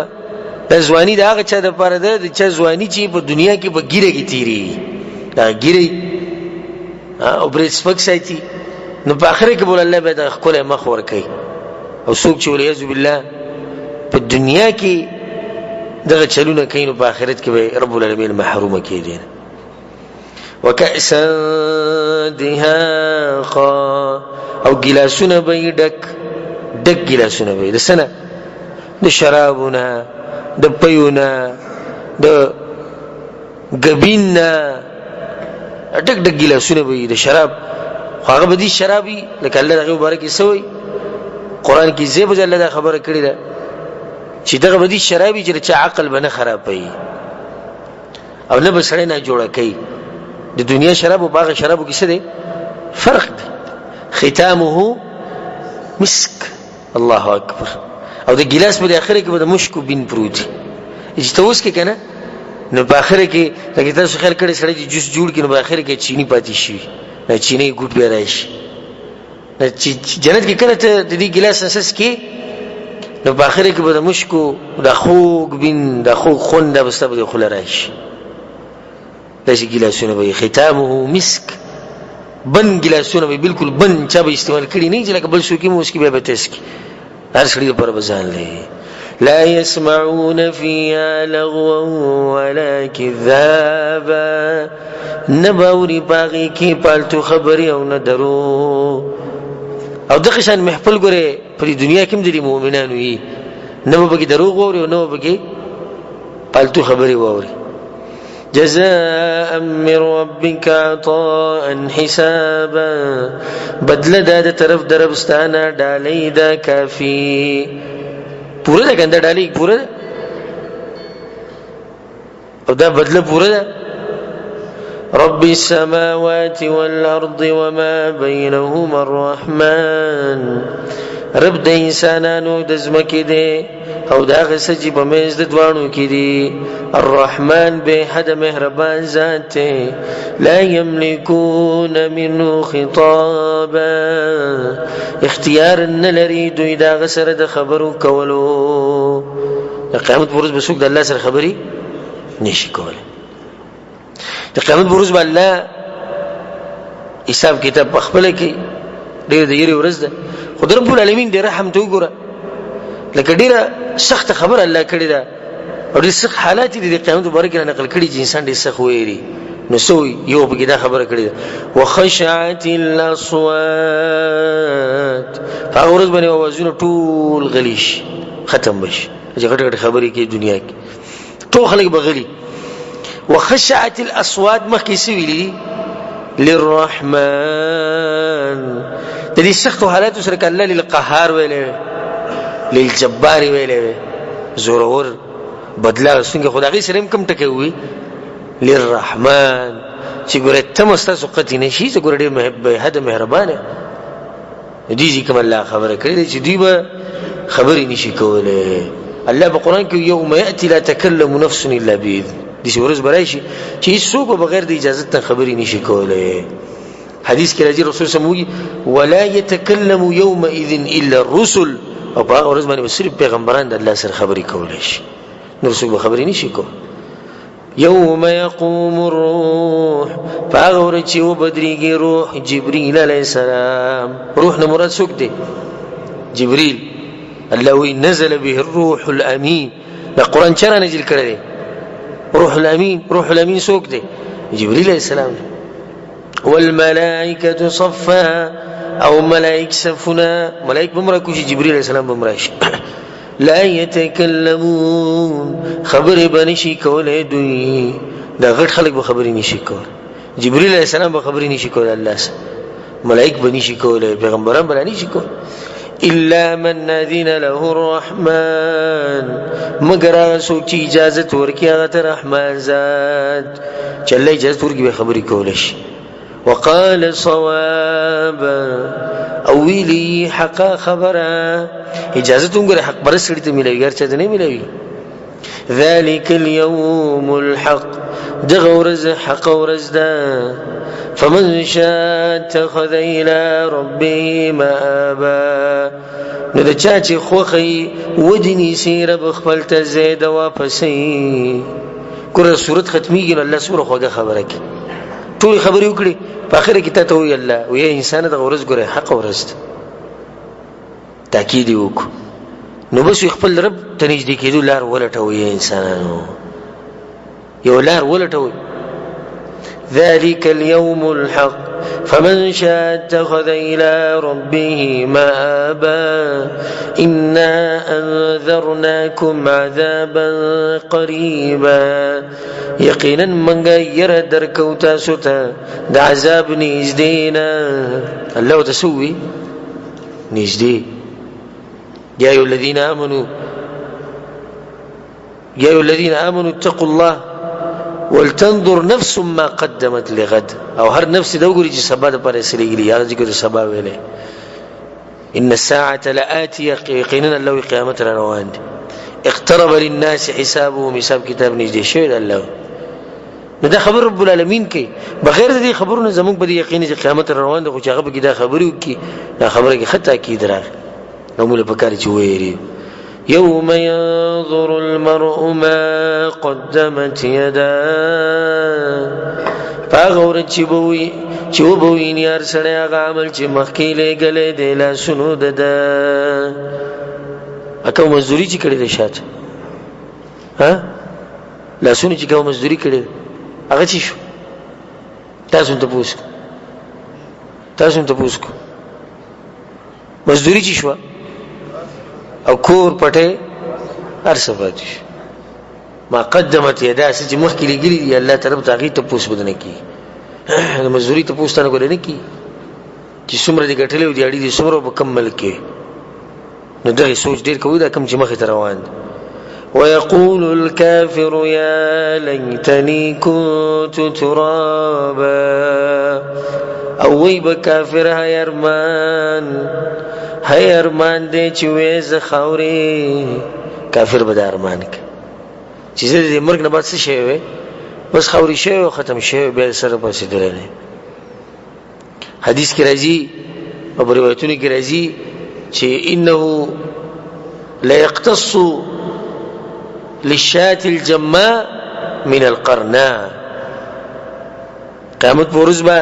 دا ځواني د هغه چا دپاره ده د چا ځواني چې په دنیا کې په ږیره کې تېرېږي، دا ږیره او برېت سپک ساتي، نو په آخرت کې به الله بیا دغه ښکلی مخ ورکوي. او څوک چې والعیاذ بالله په دنیا کې دغه چلونه کوي، نو په آخرت کې به رب العالمین محرومه کړي. وکأسا دهاقا، او ګیلاسونه به یې ډک ډک، ګیلاسونه به یې د څه نه؟ د شرابو نه، د پیو نه، د ګبین نه ډک ډک ګیلاسونه به وي د شراب. خو هغه به دي شراب وي لکه الله د هغې مبارک یې څه وایي قرآن کې ځای په ځای الله دا خبره کړې ده چې دغه به دي شراب وي چې د چا عقل به نه خرابوي او نه به سړی نه جوړه کوي. د دنیا شراب او په هغه شرابو کې څه دی؟ فرق دی. ختامه مسک، الله اکبر. او د ګیلاس په اخر کې به د مشکو بین پروت وي چې ته اوس کې که نه، نو په اخر کې لکه تاسو خیال کړی سړی چې جوس جوړ کړي نو په اخر کې چیني پاتې شي، دا چیني ګوټ بیا راشي. چې جنت کې کله ته د دې ګیلاس نه څه نو په اخر کې به د مشکو د خوږ بین د خوږ خوند به ستا په خوله راشي. داسې ګیلاسونه به ختامه مسک، بند ګیلاسونه به بالکل بند، چا به استعمال کړي نه چې لکه بل څوک یې وڅکي بیا به تس کړي، هر سړي لپاره به ځان لري. لا يسمعون فيها لغوا ولا كذابا، نه به اوري په هغې کې پالتو خبرې او نه درو. او دغه شان محفل ګورې په دې دنیا کې هم د دې مؤمنانو وي، نه به پکې دروغ واوري او نه به پکې پالتو خبرې واوري. جزاء من ربك عطاء حسابا، بدله دا د طرف د رب ستانه ډالۍ ده کافي، پوره ده کنده ډالۍ پوره ده او دا بدله پوره ده. رب السماوات والارض وما بينهما الرحمن رب د انسانانو د زمکه دی او دا غسه چې په منځ د دوانو کې دی الرحمن به حد مهربان ذات دی لا يملكون منه خطابا اختیار نه لري دوی دا غسر د خبرو کولو د قیامت پر ورځ به څوک د الله سره خبري نشي کولی. د قیامت پر ورځ به الله حساب کتاب په خپله کوي. ډېره د یرې ورځ ده، خو د رب العالمین د رحم ته وګوره، لکه ډېره سخته خبره الله کړې ده او ډېر سخت حالات دي د قیامت مبارک را نقل کړي چې انسان ډېر سخت ویري. نو څه وایي؟ یو پکې دا خبره کړې ده، وخشعت الاصوات، په هغه ورځ باندې اوازونه ټول غلي شي، ختم به شي. چې غټ غټ خبرې کوي دنیا کې ټول خلک به غلي. وخشعت الاصوات مخکې څه ویلي دي؟ للرحمن. د دې سختو حالاتو سره که الله للقهار ویلی وی، للجبار ویلی وی، زورور بدلا څنګه، خو د هغې سره هم کوم ټکی ووي للرحمن، چې ګوره تمه ستاسو قطعي نه شي، چې ګوره ډېر بېحده مهربانه دي. چې کوم الله خبره کړې چې دوی به خبرې نشي کولی. الله په قرآن کې یوم یأتي لا تکلم نفس الا باذن، داسې ورځ به راشي چې هېڅوک به بغیر د اجازت نه خبرې نشي کولی. حدیث کې راځي رسول سم وایي ولا يتكلم يومئذ الا الرسل، او په هغه ورځ باندې به صرف پیغمبران د الله سره خبرې کولی شي، نور څوک به خبرې نشي کولی. یوم یقوم الروح، په هغه ورځ چې وبدرېږي روح جبریل علیه السلام. روح نه مراد څوک دی؟ جبریل. الله وی نزل به الروح الامین. دا قرآن چا را نازل کړی دی؟ روح الامین. روح الامین څوک دی؟ جبریل علیه السلام دی. والملائکة صفا، او ملائک صفونه، ملائک به هم راکوشي، جبریل علیه السلام به هم راشي. لا يتكلمون، خبرې به نشي کولی دوی. دا غټ خلک به خبرې نشي کولی، جبريل علیه السلام به خبرې نشي کولی، الله سره ملائک به نشي کولی، پیغمبران به نشي کولی، الا من اذن له الرحمن، مگر هغه څوک چې اجازه ورکړي هغه ته رحمان ذات، چې الله اجازه ورکړي به خبرې کولی شي. وقال صوابا، او ویلی حق خبره. اجازه ته وګوره، حق پر سړي ته ملوي، هر چا ته نه ملوي. ذلك اليوم الحق، دغه ورځ حق ورځ ده. فمن شاء اتخذ الى ربه مآبا، نو د چا چې خوښي ودی نیسي رب خپل ته ځای د واپسۍ. ګوره صورت ختمېږي نو الله څومره خوږه خبره کوي، ټولې خبرې وکړي، په اخره کې تا ته ووایي الله وایي انسانه دغه ورځ ګوره حق ورځ ده، تاکید یې وکړو. نو بس خپل رب ته نږدې کېدو لار ولټوئ انسانانو، یو لار ولټوئ. ذلك اليوم الحق فمن شاء اتخذ إلى ربه مآبا إنا أنذرناكم عذابا قريبا، یقینا منګه یره درکو تاسو ته د عذاب نږدې نه. الله ورته څه ووي؟ نږدې. یا ایها الذین آمنو، یا ایها الذین آمنوا اتقوا الله ولتنظر نفس ما قدمت لغد، او هر نفس دا وګوري چې سبا دپاره یې څه لېږلي، هغه ذکر سبا ویلی. ان الساعة لآتية، یقینا الله وی قیامت را روان دی. اقترب للناس حسابهم، حساب کتاب نږدې شوی دی الله. نو دا خبر رب العالمین کوي، بغیر د دې خبرو نه زموږ په دې یقین چې قیامت را روان دی، خو چې هغه پکې دا خبرې وکړي، دا خبره کې ښه تاکید راغی، نو موږ له پکار چې وویریږو. يوم ينظر المرء ما قدمت يداه، په هغه ورځ چې به وي چې وبه ویني هر سړی هغه عمل چې مخکې لېږلی دی لاسونو د ده. کوم مزدوري چې کړې ده شاته، ها لاسونو چې کوم مزدوري کړې ده هغه چې شو؟ تاسو هم تپوس کو، تاسو هم تپوس کو، مزدوري چې شوه او کور پټه هر څه پاتې شو. ما قدمت یدا، څه چې مخکې لیکلي دي الله طرف ته هغې تپوس به نه کېږي، د مزدوري تپوس ته نه ګورې نه کېږي چې څومره دې ګټلی او دیاړي دې څومره په کم ملک کې. نو دغې سوچ ډېر کوي، دا کوم چې مخې ته روان دي. ويقول الكافر يا ليتني كنت ترابا او وی به کافر هاي ارمان هاي ارمان دې چې وې ز خاورې کافر به د ارمان کوي چې زه د مرګ نه بعد څه شی وې بس خاورې شوی او ختم شوی بیا سره پسې درنه حدیث کې راځي او په روایتونو کې راځي چې انه لا يقتص للشاة الجماء من القرناء قیامت پر ورځ به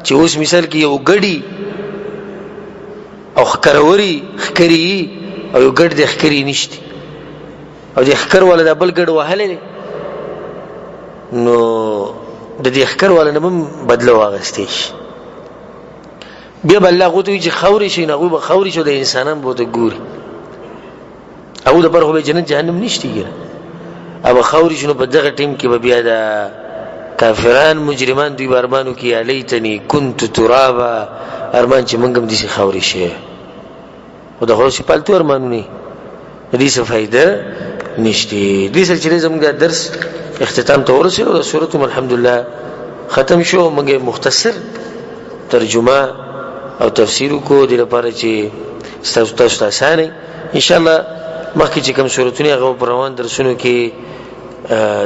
چې اوس مثال کې یو ګډي او ښکروري ښکري او یو ګډ د ښکري نشته او د ښکر والا د بل ګډ وهلی دی نو د دې ښکر والا نه هم بدله واغستې شي. بیا به الله غوته وي چې خاورې شي، نو هغوی به خاورې شي او د انسانان به ورته ګوري. هغو دپاره خو به جنت جهنم نشته ګیره. او به خاورې شي، نو په دغه ټیم کې به بیا د کافران مجرمان دوی به ارمان وکړي، یا لیتني کنت ترابا، ارمان چې موږ هم داسې خاورې شي. خو د خو پالتو ارمانونه د دې څه فائدہ نشته. دې سره چې زموږ درس اختتام ته ورسېدو، د سورۃ الحمدلله ختم شو. موږ مختصر ترجمه او تفسیر کو د لپاره چې تاسو تاسو اسانه ان شاء الله مخکې چې کوم سورتونه هغه په روان درسونو کې.